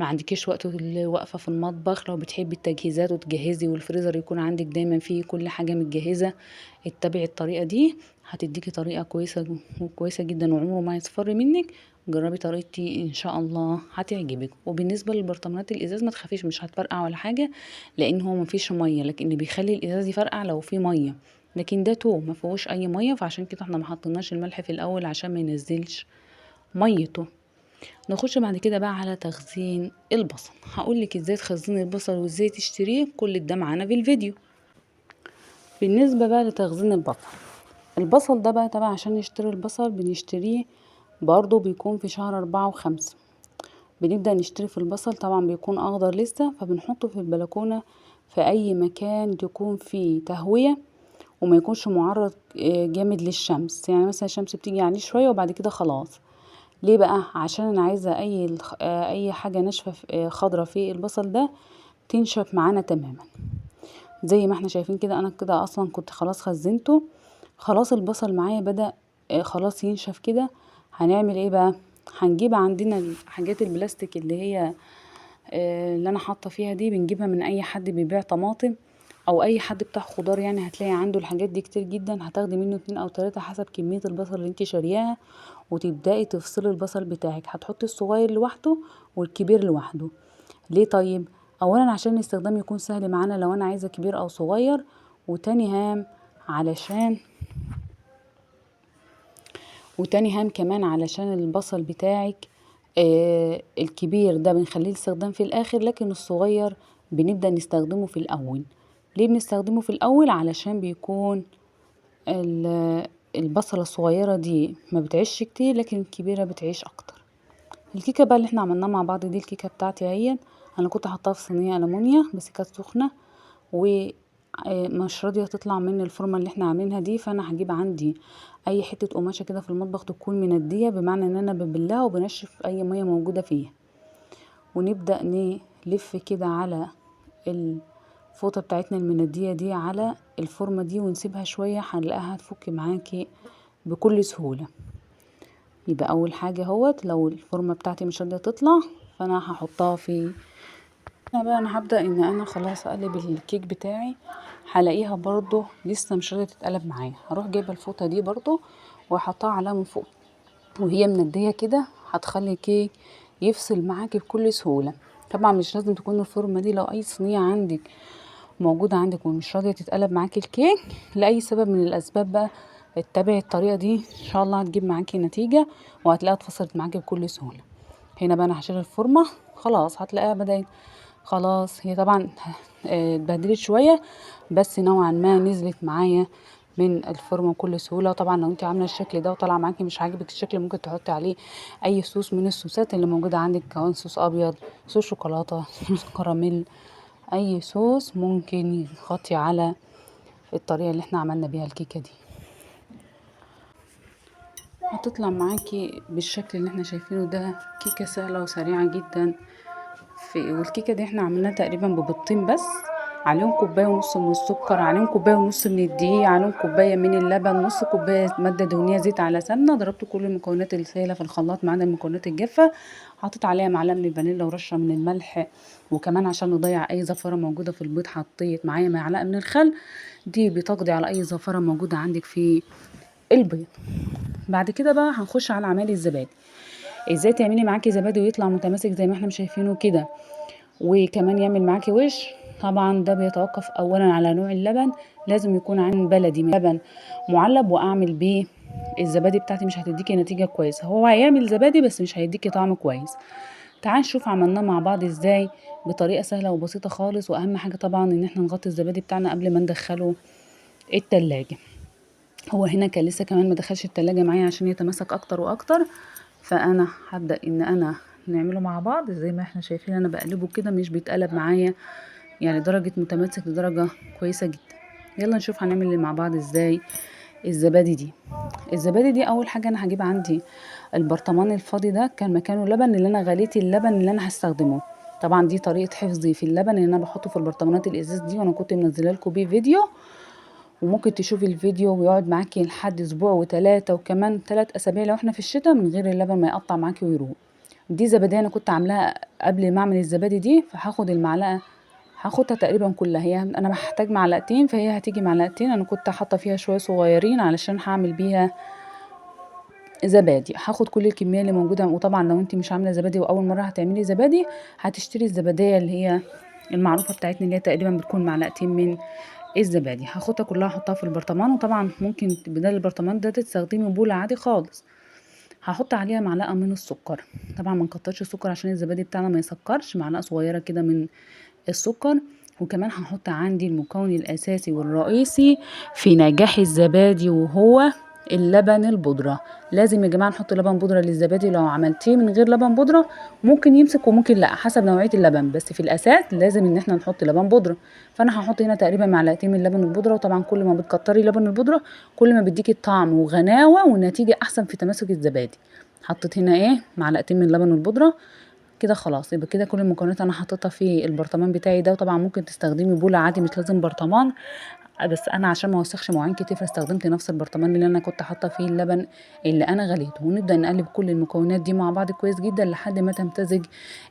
ما عندكيش وقت واقفة في المطبخ، لو بتحبي التجهيزات وتجهزي والفريزر يكون عندك دايما فيه كل حاجة متجهزة، اتبعي الطريقة دي، هتديكي طريقة كويسة وكويسة جدا وعمره ما هيصفر منك. جربي طريقتي ان شاء الله هتعجبك. وبالنسبة للبرطمانات الازاز ما تخافيش مش هتفرقع ولا حاجة، لان هو ما فيش مية، لكن اللي بيخلي الازاز يفرقع لو فيه مية، لكن ده توم ما فيهوش اي مية، فعشان كده احنا ما حطيناش الملح في الاول عشان ما ينزلش ميته. نخش بعد كده بقى على تخزين البصل. هقولك ازاي تخزني البصل وازاي تشتريه، كل ده معانا في الفيديو. بالنسبة بقى لتخزين البصل، البصل ده بقى طبعا عشان نشتري البصل بنشتريه برضو بيكون في شهر 4 و5، بنبدأ نشتري في البصل طبعا بيكون اخضر لسه، فبنحطه في البلكونة في اي مكان تكون فيه تهوية وما يكونش معرض جامد للشمس، يعني مثلا الشمس بتيجي عليه شوية وبعد كده خلاص. ليه بقى؟ عشان انا عايزة اي حاجة ناشفة خضرة في البصل ده تنشف معانا تماما. زي ما احنا شايفين كده انا كده اصلا كنت خلاص خزنته، خلاص البصل معايا بدأ خلاص ينشف كده. هنعمل ايه بقى؟ هنجيب عندنا الحاجات البلاستيك اللي هي اللي انا حاطه فيها دي، بنجيبها من اي حد بيبيع طماطم او اي حد بتاع خضار، يعني هتلاقي عنده الحاجات دي كتير جدا. هتاخدي منه 2 او 3 حسب كمية البصل اللي انت شارياها، وتبداي تفصلي البصل بتاعك. هتحطي الصغير لوحده والكبير لوحده. ليه طيب؟ اولا عشان الاستخدام يكون سهل معانا لو انا عايزه كبير او صغير، وتاني هام علشان وتاني هام كمان علشان البصل بتاعك الكبير ده بنخليه الاستخدام في الاخر، لكن الصغير بنبدأ نستخدمه في الاول. ليه بنستخدمه في الاول؟ علشان بيكون البصلة الصغيرة دي ما بتعيش كتير، لكن الكبيرة بتعيش اكتر. الكيكة بقى اللي احنا عملناها مع بعض دي، الكيكة بتاعتي اهي، انا كنت حاطاها في صينية ألمونيا بس كانت سخنة و مش راضية تطلع من الفورمة اللي احنا عاملينها دي، فانا هجيب عندي اي حتة قماشة كده في المطبخ تكون مندية، بمعنى ان انا ببلها وبنشف اي مية موجودة فيها، ونبدأ نلف كده على الفوطة بتاعتنا المندية دي على الفورمة دي ونسيبها شوية، هنلاقيها هتفك معاكي بكل سهولة. يبقى اول حاجة اهوت لو الفورمة بتاعتي مش راضية تطلع فانا هحطها في هنا بقى. انا هبدأ ان انا خلاص اقلب الكيك بتاعي، هلاقيها برضو لسه مش راضية تتقلب معايا، هروح جايبة الفوطة دي برضو واحطها عليها من فوق وهي مندية كده، هتخلي الكيك يفصل معاكي بكل سهولة. طبعا مش لازم تكون الفورمة دي، لو اي صينية عندك موجودة عندك ومش راضية تتقلب معاكي الكيك لأي سبب من الأسباب بقى، اتبعي الطريقة دي ان شاء الله هتجيب معاكي نتيجة وهتلاقيها اتفصلت معاكي بكل سهولة. هنا بقى انا هشيل الفورمة، خلاص هتلاقيها بدأت خلاص، هي طبعا اتبهدلت شوية بس نوعا ما نزلت معايا من الفورمة بكل سهولة. طبعا لو انت عاملة الشكل ده وطلع معاكي مش عاجبك الشكل، ممكن تحطي عليه اي صوص من الصوصات اللي موجودة عندك، كمان صوص ابيض، صوص شوكولاتة، صوص كراميل، اي صوص ممكن يتغطي على الطريقة اللي احنا عملنا بيها الكيكة دي. هتطلع معاكي بالشكل اللي احنا شايفينه ده، كيكة سهلة وسريعة جدا. والكيكة دي احنا عملناها تقريبا ببيضتين بس، عليهم كوباية ونص من السكر، عليهم كوباية ونص من الدقيق، عليهم كوباية من اللبن، نص كوباية مادة دهنية زيت على سمنة. ضربت كل المكونات السائلة في الخلاط ما عدا المكونات الجافة، حطيت عليها معلقة من الفانيلا ورشة من الملح، وكمان عشان نضيع أي زفارة موجودة في البيض حطيت معايا معلقة من الخل، دي بتقضي على أي زفارة موجودة عندك في البيض. بعد كده بقى هنخش على عمل الزبادي. ازاي تعملي معاكي زبادي ويطلع متماسك زي ما احنا مش شايفينه كده، وكمان يعمل معاكي وش. طبعا ده بيتوقف اولا على نوع اللبن، لازم يكون عن بلدي، لبن معلب واعمل بيه الزبادي بتاعتي مش هتديكي نتيجة كويسة. هو هيعمل زبادي بس مش هيديكي طعم كويس. تعال نشوف عملناه مع بعض ازاي بطريقة سهلة وبسيطة خالص. واهم حاجة طبعا ان احنا نغطي الزبادي بتاعنا قبل ما ندخله التلاجة. هو هنا كان لسه كمان ما دخلش التلاجة معايا عشان يتماسك اكتر واكتر، فانا هبدأ ان انا نعمله مع بعض. زي ما احنا شايفين انا بقلبه كده مش بيتقلب معايا، يعني درجة متماسك لدرجة كويسة جدا. يلا نشوف هنعمل مع بعض ازاي الزبادي دي. الزبادي دي اول حاجة انا هجيب عندي البرطمان الفاضي ده، كان مكانه لبن اللي انا غليت اللبن اللي انا هستخدمه. طبعا دي طريقة حفظي في اللبن ان انا بحطه في البرطمانات الازاز دي، وانا كنت منزله لكم بيه فيديو، وممكن تشوفي الفيديو ويقعد معاكي لحد اسبوع وتلاتة وكمان 3 اسابيع لو احنا في الشتاء من غير اللبن ما يقطع معاكي ويروح. دي زبادي انا كنت عاملاها قبل ما اعمل الزبادي دي، فهاخد المعلقة هاخدها تقريبا كلها، هي انا بحتاج معلقتين فهي هتيجي معلقتين. انا كنت حاطه فيها شوية صغيرين علشان هعمل بيها زبادي. هاخد كل الكمية اللي موجودة. وطبعا لو انت مش عامله زبادي واول مرة هتعملي زبادي هتشتري الزباديه اللي هي المعروفة بتاعتنا اللي هي تقريبا بتكون معلقتين من الزبادي. هاخدها كلها احطها في البرطمان. وطبعا ممكن بدل البرطمان ده تستخدمي بوله عادي خالص. هحط عليها معلقه من السكر، طبعا ما نكترش السكر عشان الزبادي بتاعنا ما يسكرش، معلقه صغيرة كده من السكر. وكمان هحط عندي المكون الاساسي والرئيسي في نجاح الزبادي وهو اللبن البودره. لازم يا جماعة نحط لبن بودره للزبادي، لو عملتيه من غير لبن بودره ممكن يمسك وممكن لا حسب نوعية اللبن، بس في الاساس لازم ان احنا نحط لبن بودره. فانا هحط هنا تقريبا معلقتين من لبن البودره. وطبعا كل ما بتكتري لبن البودره كل ما بيديكي الطعم وغناوه ونتيجة احسن في تماسك الزبادي. حطيت هنا ايه معلقتين من لبن البودره كده، خلاص يبقى كده كل المكونات انا حطيتها في البرطمان بتاعي ده. وطبعا ممكن تستخدمي بوله عادي مش لازم برطمان، بس انا عشان ما اوسخش مواعين كتير فاستخدمت نفس البرطمان اللي انا كنت حاطه فيه اللبن اللي انا غليته. ونبدا نقلب كل المكونات دي مع بعض كويس جدا لحد ما تمتزج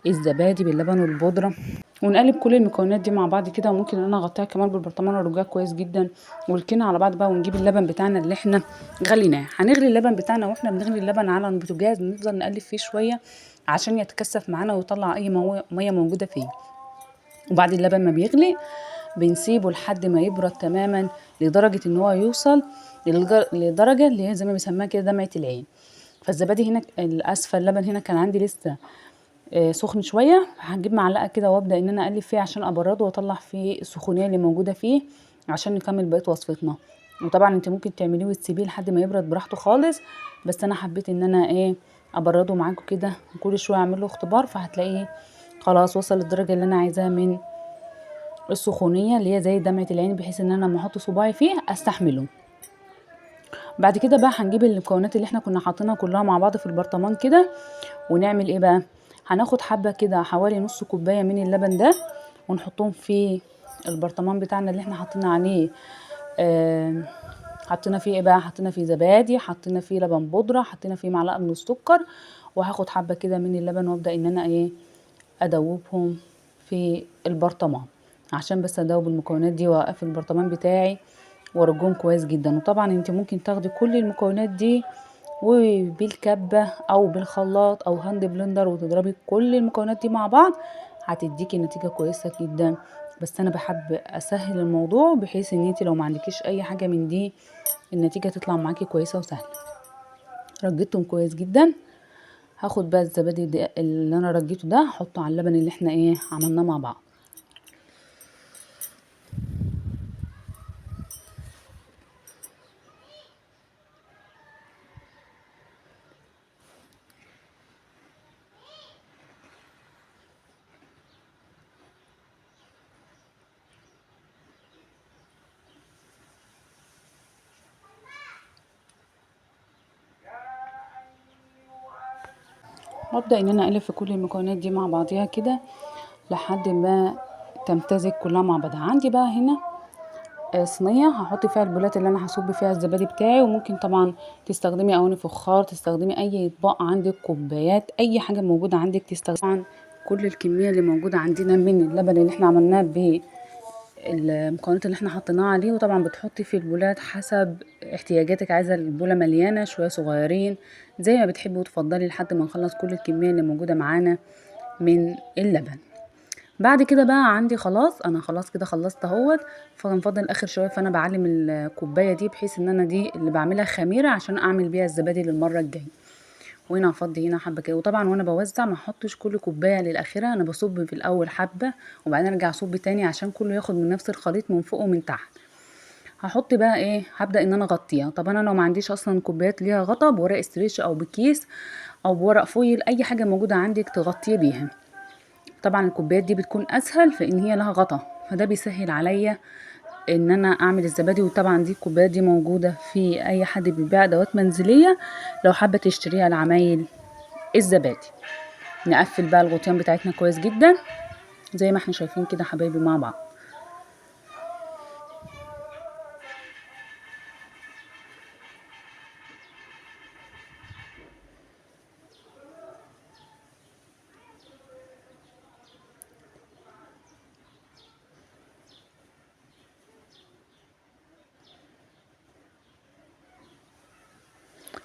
الزبادي باللبن والبودره، ونقلب كل المكونات دي مع بعض كده. وممكن ان انا اغطيها كمان بالبرطمان وارجعها كويس جدا ونركنها على بعض بقى. ونجيب اللبن بتاعنا اللي احنا غليناه. هنغلي اللبن بتاعنا، واحنا بنغلي اللبن على البوتاجاز بنفضل نقلب فيه شوية عشان يتكثف معانا ويطلع اي مية موجودة فيه. وبعد اللبن ما بيغلي بنسيبه لحد ما يبرد تماما لدرجة ان هو يوصل لدرجة اللي هي زي ما بيسموها كده دمعه العين. فالزبادي هنا اسفل اللبن هنا كان عندي لسه سخن شوية، هجيب معلقه كده وابدا ان انا اقلب فيه عشان ابرده واطلع فيه السخونيه اللي موجودة فيه عشان نكمل بقية وصفتنا. وطبعا انت ممكن تعمليه وتسيبيه لحد ما يبرد براحته خالص، بس انا حبيت ان انا ايه ابرده معاكم كده وكل شوية اعمل له اختبار، فهتلاقيه خلاص وصل للدرجة اللي انا عايزاها من السخونيه اللي هي زي دمعه العين، بحيث ان انا لما احط صباعي فيه استحمله. بعد كده بقى هنجيب المكونات اللي احنا كنا حاطينها كلها مع بعض في البرطمان كده، ونعمل ايه بقى؟ هناخد حبه كده حوالي نص كوباية من اللبن ده ونحطهم في البرطمان بتاعنا اللي احنا حاطين عليه حطينا فيه ايه بقى؟ حطينا فيه زبادي، حطينا فيه لبن بودره، حطينا فيه معلقه من السكر، وهاخد حبه كده من اللبن وابدا ان انا ايه ادوبهم في البرطمان عشان بس ادوب المكونات دي واقفل البرطمان بتاعي وارجهم كويس جدا. وطبعا انت ممكن تاخدي كل المكونات دي وبالكبه او بالخلاط او hand blender وتضربي كل المكونات دي مع بعض، هتديكي نتيجة كويسة جدا. بس انا بحب اسهل الموضوع بحيث ان انت لو ما عندكيش اي حاجة من دي النتيجة تطلع معاكي كويسة وسهلة. رجيتهم كويس جدا. هاخد بقى الزبادي اللي انا رجيته ده هحطه على اللبن اللي احنا ايه عملناه مع بعض. وابدا ان انا اقلب في كل المكونات دي مع بعضيها كده لحد ما تمتزج كلها مع بعضها. عندي بقى هنا صينية هحط فيها البولات اللي انا هصب فيها الزبادي بتاعي، وممكن طبعا تستخدمي اواني فخار، تستخدمي اي اطباق عندك، كوبايات، اي حاجة موجودة عندك تستخدمي. طبعا كل الكمية اللي موجودة عندنا من اللبن اللي احنا عملناه بالمكونات اللي احنا حطيناها عليه. وطبعا بتحطي في البولات حسب احتياجاتك، عايزه البوله مليانة شوية صغيرين زي ما بتحبي وتفضلي، لحد ما نخلص كل الكمية اللي موجودة معانا من اللبن. بعد كده بقى عندي خلاص، انا خلاص كده خلصت اهوت، فنفضل اخر شوية. فانا بعلم الكوباية دي بحيث ان انا دي اللي بعملها خميره عشان اعمل بيها الزبادي للمرة الجاية. وهنا هفضي هنا حبه كده. وطبعا وانا بوزع ما احطش كل كوباية للاخره، انا بصب في الاول حبه وبعدين ارجع اصب تاني عشان كله ياخد من نفس الخليط من فوق ومن تحت. هحط بقى ايه، هبدا ان انا اغطيها. طب انا لو ما عنديش اصلا كوبايات ليها غطا، بورق stretch او بكيس او بورق foil، اي حاجة موجودة عندك تغطيه بيها. طبعا الكوبايات دي بتكون اسهل في ان هي لها غطا، فده بيسهل عليا ان انا اعمل الزبادي. وطبعا دي الكوبايات دي موجودة في اي حد بيبيع ادوات منزلية لو حابة تشتريها لعمايل الزبادي. نقفل بقى الغطيان بتاعتنا كويس جدا زي ما احنا شايفين كده حبايبي مع بعض.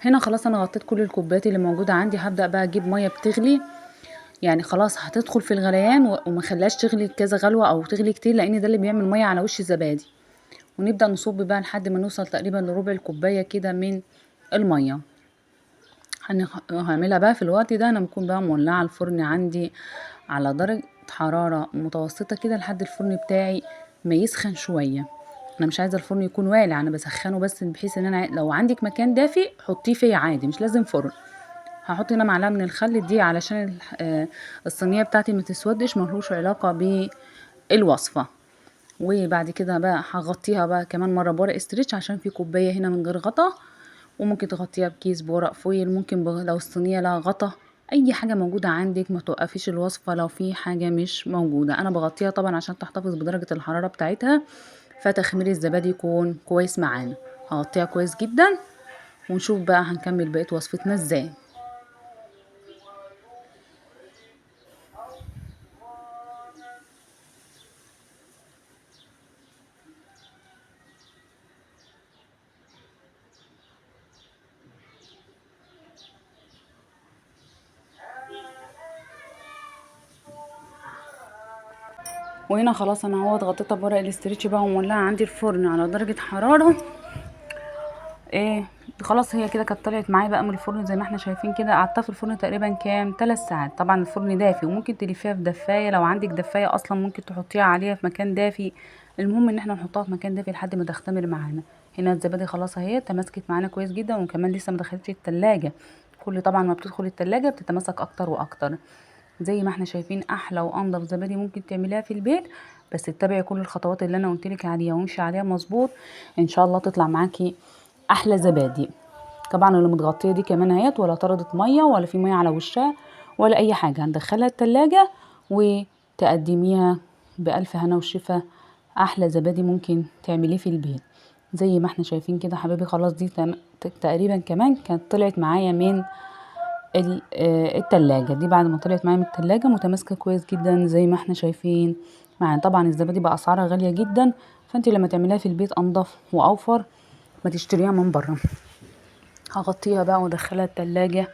هنا خلاص انا غطيت كل الكوبايات اللي موجودة عندي. هبدا بقى اجيب مية بتغلي، يعني خلاص هتدخل في الغليان وما خلاش تغلي كذا غلوه او تغلي كتير، لان ده اللي بيعمل مية على وش الزبادي. ونبدا نصب بقى لحد ما نوصل تقريبا لربع الكوباية كده من المية. هعملها بقى في الوقت ده انا بكون بقى مولعه الفرن عندي على درجه حرارة متوسطه كده لحد الفرن بتاعي ما يسخن شوية. انا مش عايزه الفرن يكون والع، انا بسخنه بس بحيث ان انا لو عندك مكان دافي حطيه فيه عادي، مش لازم فرن. هحط هنا معلقه من الخل دي علشان الصينية بتاعتي ما تسودش، ملهوش علاقة بالوصفه. وبعد كده بقى هغطيها بقى كمان مرة بورق stretch عشان في كوباية هنا من غير غطا، وممكن تغطيها بكيس بورق foil، ممكن لو الصينية لها غطا، اي حاجة موجودة عندك. ما توقفيش الوصفة لو في حاجة مش موجودة. انا بغطيها طبعا عشان تحتفظ بدرجة الحرارة بتاعتها، فتخمير الزبادي يكون كويس معانا. هغطيها كويس جدا ونشوف بقى هنكمل بقية وصفتنا ازاي. وهنا خلاص انا اهوت غطيتها بورق الاسترتش بقى ومولعه عندي الفرن على درجه حرارة ايه. خلاص هي كده كانت طلعت معايا بقى من الفرن زي ما احنا شايفين كده. قعدتها في الفرن تقريبا كام 3 ساعات. طبعا الفرن دافي، وممكن تلفيها في دفايه لو عندك دفايه اصلا، ممكن تحطيها عليها في مكان دافي. المهم ان احنا نحطها في مكان دافي لحد ما تختمر معانا. هنا الزبادي خلاص اهي تماسكت معانا كويس جدا، وكمان لسه ما دخلتش التلاجة. كل طبعا ما بتدخل التلاجة بتتماسك اكتر واكتر. زي ما احنا شايفين احلى وانضف زبادي ممكن تعمليها في البيت، بس اتبعي كل الخطوات اللي انا قلتلك عليها وامشي عليها مظبوط، ان شاء الله تطلع معاكي احلى زبادي. طبعا اللي متغطيه دي كمان اهيت، ولا طردت مية ولا في مية على وشها ولا اي حاجة. هندخلها التلاجة وتقدميها بالف هنا وشفا. احلى زبادي ممكن تعمليه في البيت زي ما احنا شايفين كده حبايبي. خلاص دي تقريبا كمان كانت طلعت معايا من التلاجة. دي بعد ما طلعت معايا من التلاجة متماسكة كويس جدا زي ما احنا شايفين معانا. طبعا الزبادي بقى اسعارها غالية جدا، فانت لما تعمليها في البيت انضف واوفر ما تشتريها من بره. هغطيها بقى وادخلها التلاجة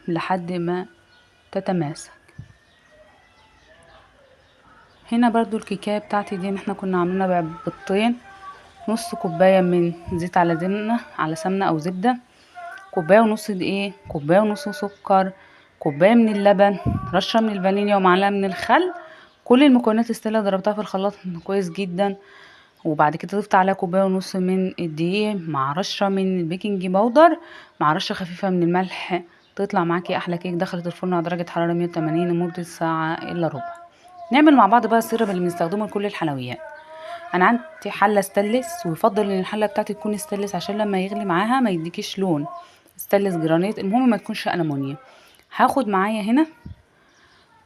لحد ما تتماسك. هنا برضو الكيكايه بتاعتي دي احنا كنا عاملينها ببيضتين، نص كوباية من زيت على زبنة، على سمنة او زبدة، كوباية ونص دقيق، كوباية ونص سكر، كوباية من اللبن، رشة من الفانيليا ومعلقة من الخل. كل المكونات السائلة ضربتها في الخلاط كويس جدا، وبعد كده ضفت عليها كوباية ونص من الدقيق مع رشة من ال baking powder مع رشة خفيفة من الملح. تطلع معاكي احلى كيك. دخلت الفرن على درجة حرارة 180 لمدة ساعة الا ربع. نعمل مع بعض بقى ال syrup اللي بنستخدمه لكل الحلويات. انا عندي حلة ستانلس، ويفضل ان الحلة بتاعتي تكون ستانلس عشان لما يغلي معاها ما يديكيش لون. ستانلس جرانيت، المهم ما تكونش ألمونيا. هاخد معايا هنا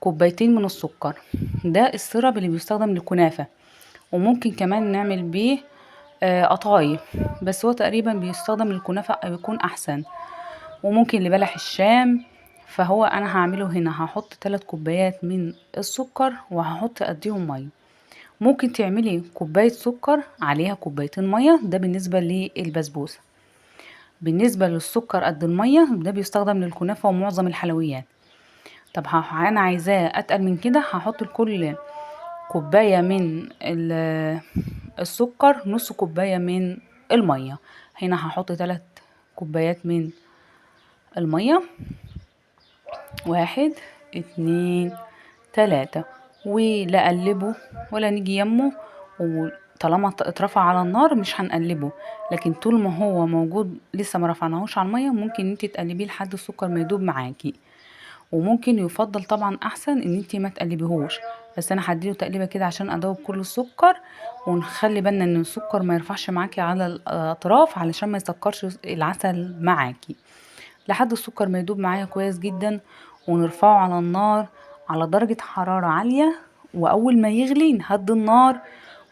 كوبايتين من السكر، ده ال syrup اللي بيستخدم للكنافة، وممكن كمان نعمل بيه قطايف، بس هو تقريبا بيستخدم للكنافة بيكون احسن، وممكن لبلح الشام. فهو انا هعمله هنا، هحط 3 كوبايات من السكر وهحط قديهم مية. ممكن تعملي كوباية سكر عليها كوبايتين مية، ده بالنسبة للبسبوسة. بالنسبة للسكر قد المية ده بيستخدم للكنافة ومعظم الحلويات. طب انا عايزاه اتقل من كده، هحط لكل كوباية من السكر، نص كوباية من المية. هنا هحط 3 كوبايات من المية، 1 2 3، ولا اقلبه ولا نيجي يمه. وطالما اترفع على النار مش هنقلبه، لكن طول ما هو موجود لسه ما رفعناهوش على المية ممكن انت تقلبيه لحد السكر ما يدوب معاكي. وممكن يفضل طبعا احسن ان انت ما تقلبيهوش، بس انا هديله تقليبه كده عشان ادوب كل السكر. ونخلي بالنا ان السكر ما يرفعش معاكي على الاطراف علشان ما يسكرش العسل معاكي، لحد السكر ما يدوب معايا كويس جدا. ونرفعه على النار على درجة حرارة عالية، واول ما يغلي نهدي النار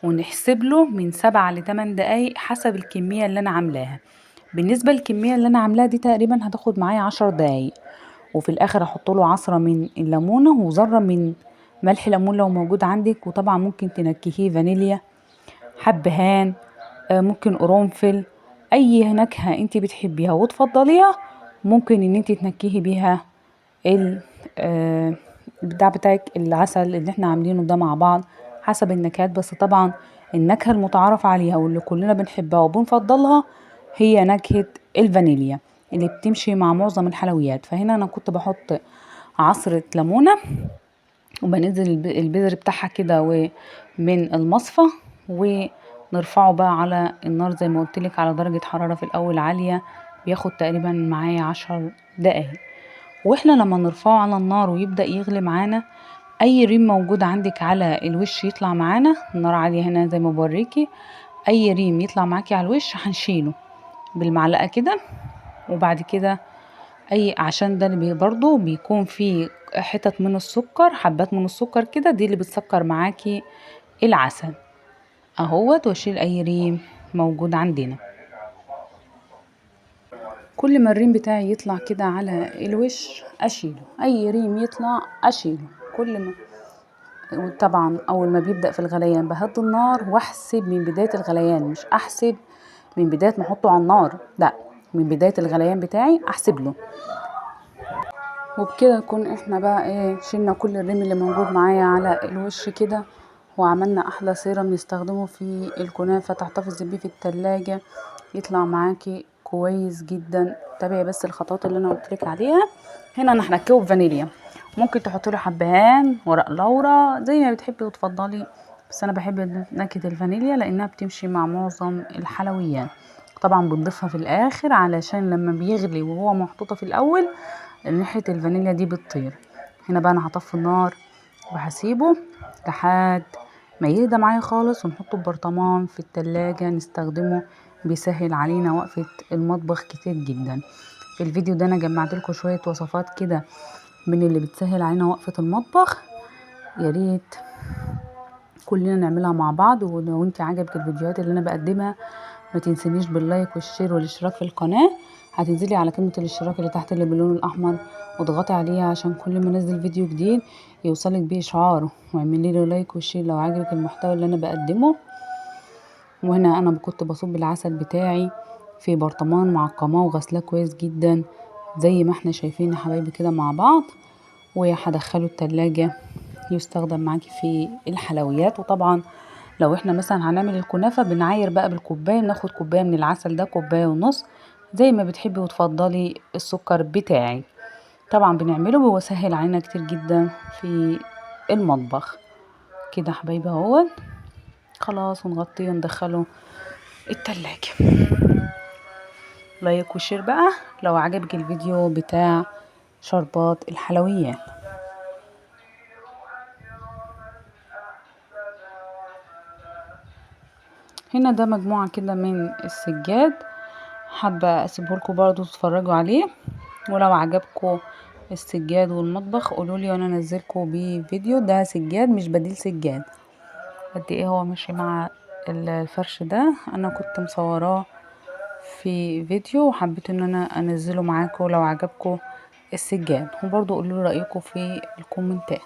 ونحسب له من 7 ل8 دقايق حسب الكمية اللي انا عاملاها. بالنسبة للكمية اللي انا عاملاها دي تقريبا هتاخد معايا 10 دقايق. وفي الاخر احط له عصرة من الليمونة وذرة من ملح ليمون لو موجود عندك، وطبعا ممكن تنكهيه فانيليا، حبهان، ممكن قرنفل، اي نكهة انت بتحبيها وتفضليها ممكن ان انت تنكهي بيها البتاع بتاعك العسل اللي احنا عاملينه ده مع بعض حسب النكهات. بس طبعا النكهة المتعارف عليها واللي كلنا بنحبها وبنفضلها هي نكهة الفانيليا اللي بتمشي مع معظم الحلويات. فهنا انا كنت بحط عصرة ليمونة وبنزل البذر بتاعها كده من المصفى، ونرفعه بقى على النار زي ما قلتلك على درجة حرارة في الأول عالية، بياخد تقريبا معايا 10 دقايق. واحنا لما نرفعه على النار ويبدأ يغلي معانا، اي ريم موجود عندك على الوش يطلع معانا، النار عالية هنا زي ما بوريكي، اي ريم يطلع معاكي على الوش هنشيله بالمعلقة كده. وبعد كده اي عشان ده اللي برضو بيكون فيه حتت من السكر، حبات من السكر كده، دي اللي بتسكر معاكي العسل اهوت. واشيل اي ريم موجود عندنا. كل ما الريم بتاعي يطلع كده على الوش اشيله، اي ريم يطلع اشيله. كل ما وطبعا اول ما بيبدأ في الغليان بهدي النار واحسب من بداية الغليان، مش احسب من بداية ما احطه على النار، لا، من بداية الغليان بتاعي احسب له. وبكده نكون احنا بقى شلنا كل الريم اللي موجود معايا على الوش كده، وعملنا احلى سيرم نستخدمه في الكنافة، تحتفظي بيه في التلاجة يطلع معاكي كويس جدا. تابعي بس الخطوات اللي انا قلتلك عليها. هنا انا هنكهه بفانيليا، ممكن تحطي له حبهان، ورق لورا، زي ما بتحبي وتفضلي، بس انا بحب نكهة الفانيليا لانها بتمشي مع معظم الحلويات. طبعا بنضيفها في الاخر علشان لما بيغلي وهو محطوطة في الاول ريحة الفانيليا دي بتطير. هنا بقى انا هطفي النار وهسيبه لحد ما يهدى معايا خالص، ونحطه في برطمان في التلاجة نستخدمه، بيسهل علينا وقفة المطبخ كتير جدا. في الفيديو ده انا جمعت لكم شوية وصفات كده من اللي بتسهل علينا وقفة المطبخ، يا ريت كلنا نعملها مع بعض. ولو انت عجبك الفيديوهات اللي انا بقدمها ما تنسينيش بال like وال share والاشتراك في القناة. هتنزلي على كلمة الاشتراك اللي تحت اللي باللون الأحمر واضغطي عليها عشان كل ما انزل فيديو جديد يوصلك بيه إشعار، واعملي له like و share لو عجبك المحتوى اللي أنا بقدمه. وهنا أنا كنت بصب العسل بتاعي في برطمان معقماه وغسلاه كويس جدا زي ما احنا شايفين يا حبايبي كده مع بعض، وهدخله التلاجة يستخدم معاكي في الحلويات. وطبعا لو احنا مثلا هنعمل الكنافة بنعاير بقى بالكوباية، بناخد كوباية من العسل ده، كوباية ونص زي ما بتحبي وتفضلي السكر بتاعي. طبعا بنعمله وهو سهل علينا كتير جدا في المطبخ كده حبايبي اهو. خلاص ونغطيه وندخله التلاجة. like و share بقى لو عجبك الفيديو بتاع شربات الحلويات. هنا ده مجموعة كده من السجاد، حابة اسيبه لكم برضو تتفرجوا عليه، ولو عجبكم السجاد والمطبخ قولولي وانا انزلكم بيه فيديو. ده سجاد مش بديل سجاد، قد ايه هو ماشي مع الفرش ده، انا كنت مصوراه في فيديو وحبيت ان انا انزله معاكم لو عجبكم السجاد، وبرضو قولولي رايكم في الكومنتات.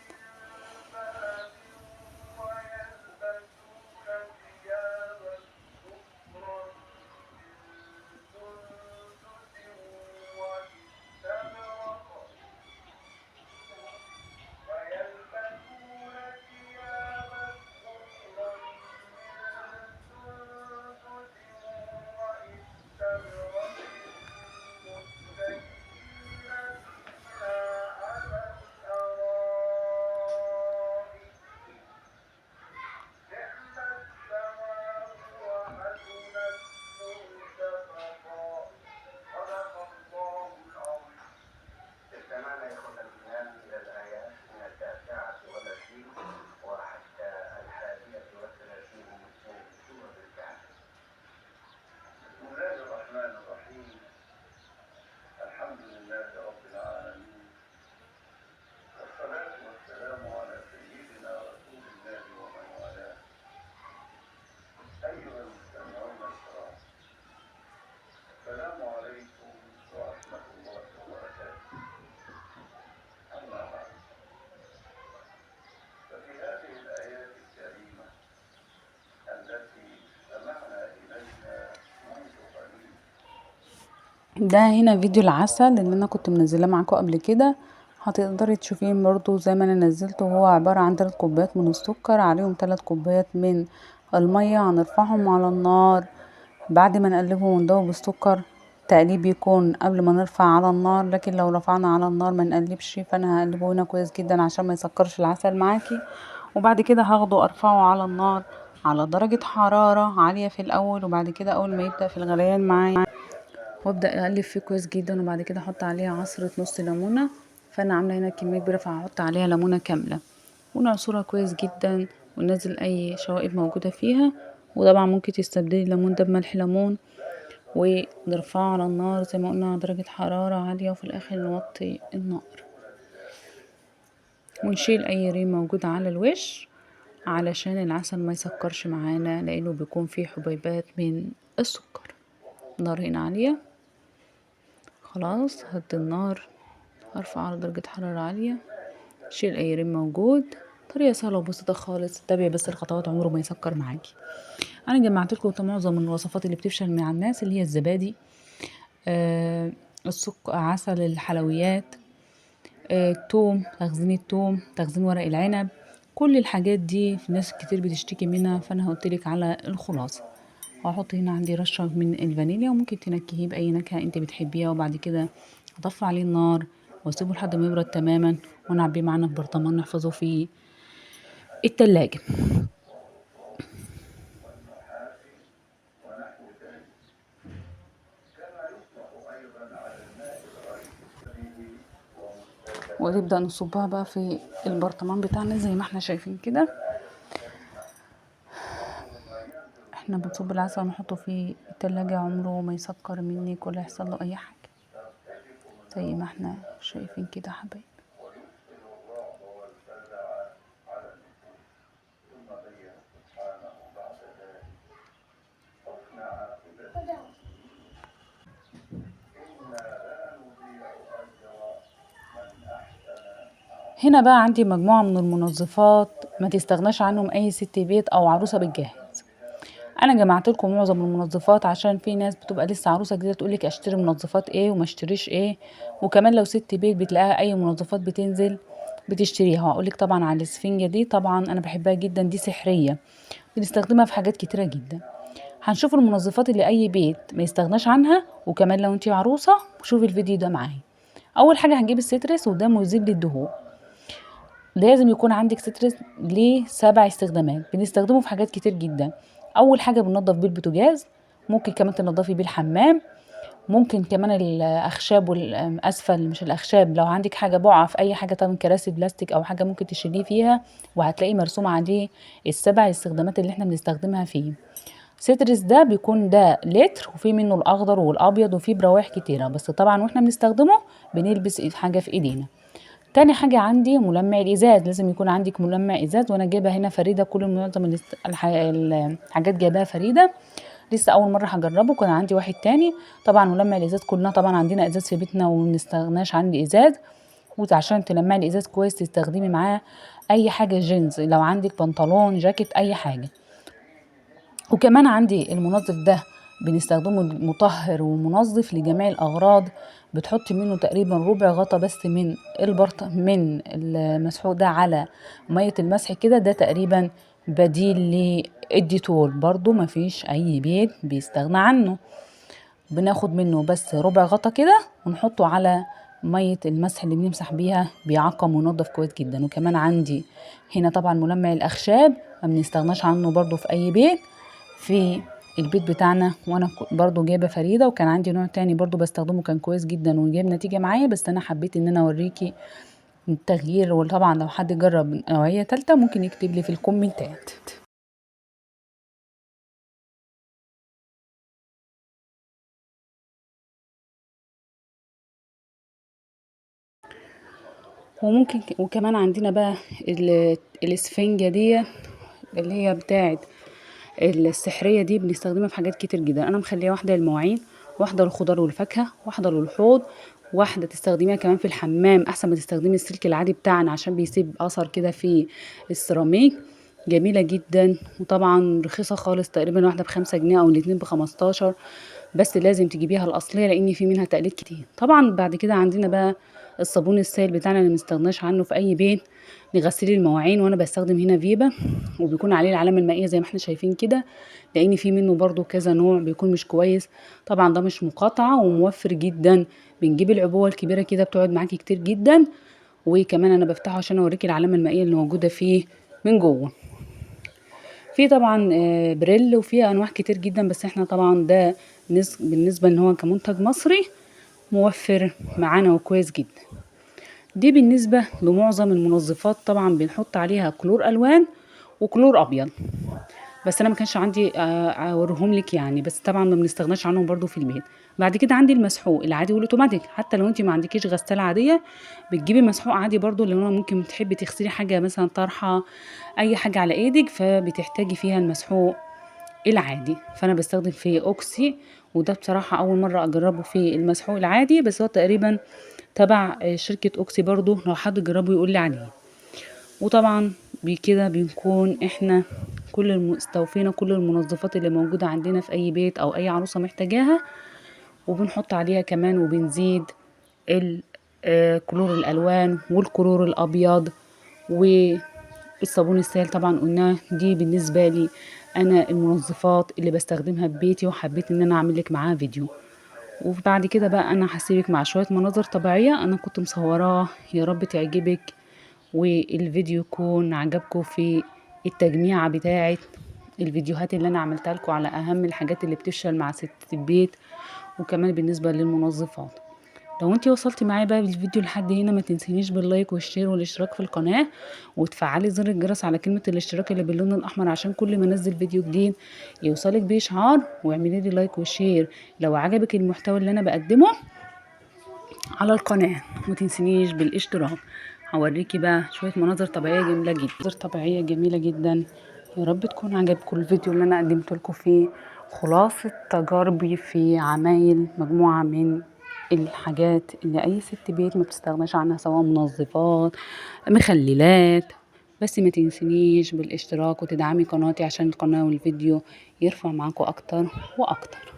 ده هنا فيديو العسل اللي انا كنت منزلاه معاكم قبل كده، هتقدري تشوفيه برضو زي ما انا نزلته. هو عبارة عن 3 كوبايات من السكر عليهم 3 كوبايات من المية، هنرفعهم على النار بعد ما نقلبهم وندوب السكر. تقليب يكون قبل ما نرفع على النار، لكن لو رفعنا على النار ما نقلبش، فانا هقلبه هنا كويس جدا عشان ما يسكرش العسل معاكي. وبعد كده هاخده ارفعه على النار على درجة حرارة عالية في الاول، وبعد كده اول ما يبدأ في الغليان معايا وابدأ اقلب فيه كويس جدا. وبعد كده احط عليه عصرة نص ليمونة، فانا عاملة هنا كمية كبيرة فهحط عليها ليمونة كاملة، ونعصرها كويس جدا وننزل اي شوائب موجودة فيها. وطبعا ممكن تستبدلي الليمون ده بملح ليمون، ونرفعه على النار زي ما قلنا على درجة حرارة عالية، وفي الاخر نوطي النار ونشيل اي ريم موجود على الوش علشان العسل ما يسكرش معانا، لانه بيكون فيه حبيبات من السكر. النار هنا عالية خلاص، هدي النار، هرفع على درجة حرارة عالية، شيل اي ريم موجود. طريقة سهلة وبسيطة خالص، تابعي بس الخطوات عمره ما يسكر معاكي. انا جمعت لكم معظم الوصفات اللي بتفشل مع الناس، اللي هي الزبادي، السكر، عسل الحلويات، التوم، تخزين التوم، تخزين ورق العنب، كل الحاجات دي في ناس كتير بتشتكي منها، فانا قلتلك على الخلاصة. وهحط هنا عندي رشة من الفانيليا، وممكن تنكهيه بأي نكهة انت بتحبيها. وبعد كده هطفي عليه النار واسيبه لحد ما يبرد تماما، ونعبيه معانا في برطمان نحفظه في التلاجة. ونبدأ نصبها بقى في البرطمان بتاعنا زي ما احنا شايفين كده. احنا بنصب العسل ونحطه في التلاجة، عمره ما يسكر منك ولا يحصل له اي حاجة، زي ما احنا شايفين كده حبايبي. هنا بقى عندي مجموعة من المنظفات ما تستغناش عنهم اي ست بيت او عروسة بتجهز. انا جمعت لكم معظم المنظفات عشان في ناس بتبقى لسه عروسة جديدة تقولك اشتري منظفات ايه وما اشتريش ايه، وكمان لو ست بيت بتلاقيها اي منظفات بتنزل بتشتريها. هقولك طبعا على الاسفنجة دي، طبعا انا بحبها جدا، دي سحرية بنستخدمها في حاجات كتيرة جدا. هنشوف المنظفات اللي اي بيت ما يستغناش عنها، وكمان لو انتي عروسة شوفي الفيديو ده معايا. اول حاجة هنجيب السترس، وده مذيب للدهون. لازم يكون عندك سترس ليه 7 استخدامات، بنستخدمه في حاجات كتير جدا. اول حاجة بننضف بيه البوتاجاز، ممكن كمان تنضفي بيه الحمام، ممكن كمان الاخشاب والاسفل، مش الاخشاب، لو عندك حاجة بقعة في اي حاجة، طبعا كراسي بلاستيك او حاجة ممكن تشيليه فيها، وهتلاقي مرسوم عليه ال7 استخدامات اللي احنا بنستخدمها فيه. سترس ده بيكون ده لتر، وفي منه الاخضر والابيض، وفي بروايح كتيرة، بس طبعا واحنا بنستخدمه بنلبس حاجة في ايدينا. تاني حاجة عندي ملمع الإزاز، لازم يكون عندك ملمع إزاز، وأنا جايبة هنا فريدة، كل معظم الحاجات جايباها فريدة، لسه أول مرة هجربه، كان عندي واحد تاني. طبعا ملمع الإزاز كلنا طبعا عندنا إزاز في بيتنا ومنستغناش عن الإزاز، وعشان تلمعي الإزاز كويس تستخدمي معاه أي حاجة جينز، لو عندك بنطلون جاكيت أي حاجة. وكمان عندي المنظف ده بنستخدمه مطهر ومنظف لجميع الأغراض، بتحطي منه تقريبا ربع غطا بس من البرط من المسحوق ده على مية المسح كده، ده تقريبا بديل للديتول، برضو مفيش أي بيت بيستغنى عنه. بناخد منه بس ربع غطا كده ونحطه على مية المسح اللي بنمسح بيها، بيعقم وينظف كويس جدا. وكمان عندي هنا طبعا ملمع الأخشاب ما بنستغناش عنه برضو في أي بيت، في البيت بتاعنا. وانا برضو جايبه فريدة، وكان عندي نوع تاني برضو بستخدمه كان كويس جدا وجايب نتيجة معايا، بس انا حبيت ان انا اوريكي التغيير. وطبعا لو حد جرب نوعية تالتة ممكن يكتب لي في الكومنتات. وكمان عندنا بقى الاسفنجة دي اللي هي بتاعت السحرية دي، بنستخدمها في حاجات كتير جدا. انا مخليها واحدة للمواعين، واحدة للخضار والفاكهة، واحدة للحوض، واحدة تستخدميها كمان في الحمام، احسن ما تستخدمي السلك العادي بتاعنا عشان بيسيب اثر كده في السيراميك. جميلة جدا وطبعا رخيصة خالص، تقريبا واحدة ب5 جنيه او الاتنين ب15. بس لازم تجيبيها الاصلية لان في منها تقليد كتير. طبعا بعد كده عندنا بقى الصابون السائل بتاعنا اللي مستغناش عنه في اي بيت لغسيل المواعين، وانا بستخدم هنا فيبا، وبيكون عليه العلامة المائية زي ما احنا شايفين كده، لان في منه برضو كذا نوع بيكون مش كويس. طبعا ده مش مقاطعه وموفر جدا، بنجيب العبوه الكبيرة كده بتقعد معاكي كتير جدا. وكمان انا بفتحه عشان اوريكي العلامة المائية اللي موجودة فيه من جوه. في طبعا بريل، وفي انواع كتير جدا، بس احنا طبعا ده بالنسبة ان هو كمنتج مصري موفر معانا وكويس جدا. دي بالنسبة لمعظم المنظفات. طبعا بنحط عليها كلور الوان وكلور ابيض، بس انا ما كانش عندي اوريهم لك يعني، بس طبعا ما بنستغناش عنهم برضو في البيت. بعد كده عندي المسحوق العادي والاوتوماتيك، حتى لو انت ما عندكيش غسالة عادية بتجيبي مسحوق عادي برضو، اللي هو ممكن تحبي تغسلي حاجة مثلا طرحه اي حاجة على ايدك، فبتحتاجي فيها المسحوق العادي. فانا بستخدم فيه اوكسي، وده بصراحة اول مرة اجربه في المسحوق العادي، بس هو تقريبا تبع شركة اوكسي برضو، لو حد جربه يقول لي عليه. وطبعا بكده بنكون احنا استوفينا كل المنظفات اللي موجودة عندنا في اي بيت او اي عروسة محتاجاها، وبنحط عليها كمان وبنزيد كلور الالوان والكلور الابيض والصابون السائل طبعا قلناه. دي بالنسبة لي انا المنظفات اللي بستخدمها في بيتي، وحبيت ان انا اعمل لك معاها فيديو. وبعد كده بقى انا هسيبك مع شوية مناظر طبيعية انا كنت مصوراها، يا رب تعجبك والفيديو يكون عجبكم في التجميعة بتاعة الفيديوهات اللي انا عملتها لكم على اهم الحاجات اللي بتفشل مع ست البيت، وكمان بالنسبة للمنظفات. لو انتي وصلتي معايا بقى بالفيديو لحد هنا، ما تنسينيش بال like وال share والاشتراك في القناة، وتفعلي زر الجرس على كلمة الاشتراك اللي باللون الاحمر عشان كل ما انزل فيديو جديد يوصلك باشعار. واعملي لي like و share لو عجبك المحتوى اللي انا بقدمه على القناة، وما تنسينيش بالاشتراك. هوريكي بقى شوية مناظر طبيعية جميلة جدا، مناظر طبيعية جميلة جدا. يا رب تكون عجبكم الفيديو اللي انا قدمت لكم فيه خلاصة تجاربي في عمايل مجموعة من الحاجات اللي اي ست بيت ما بتستغناش عنها، سواء منظفات مخللات. بس ما تنسينيش بالاشتراك وتدعمي قناتي عشان القناة والفيديو يرفع معاكم اكتر واكتر.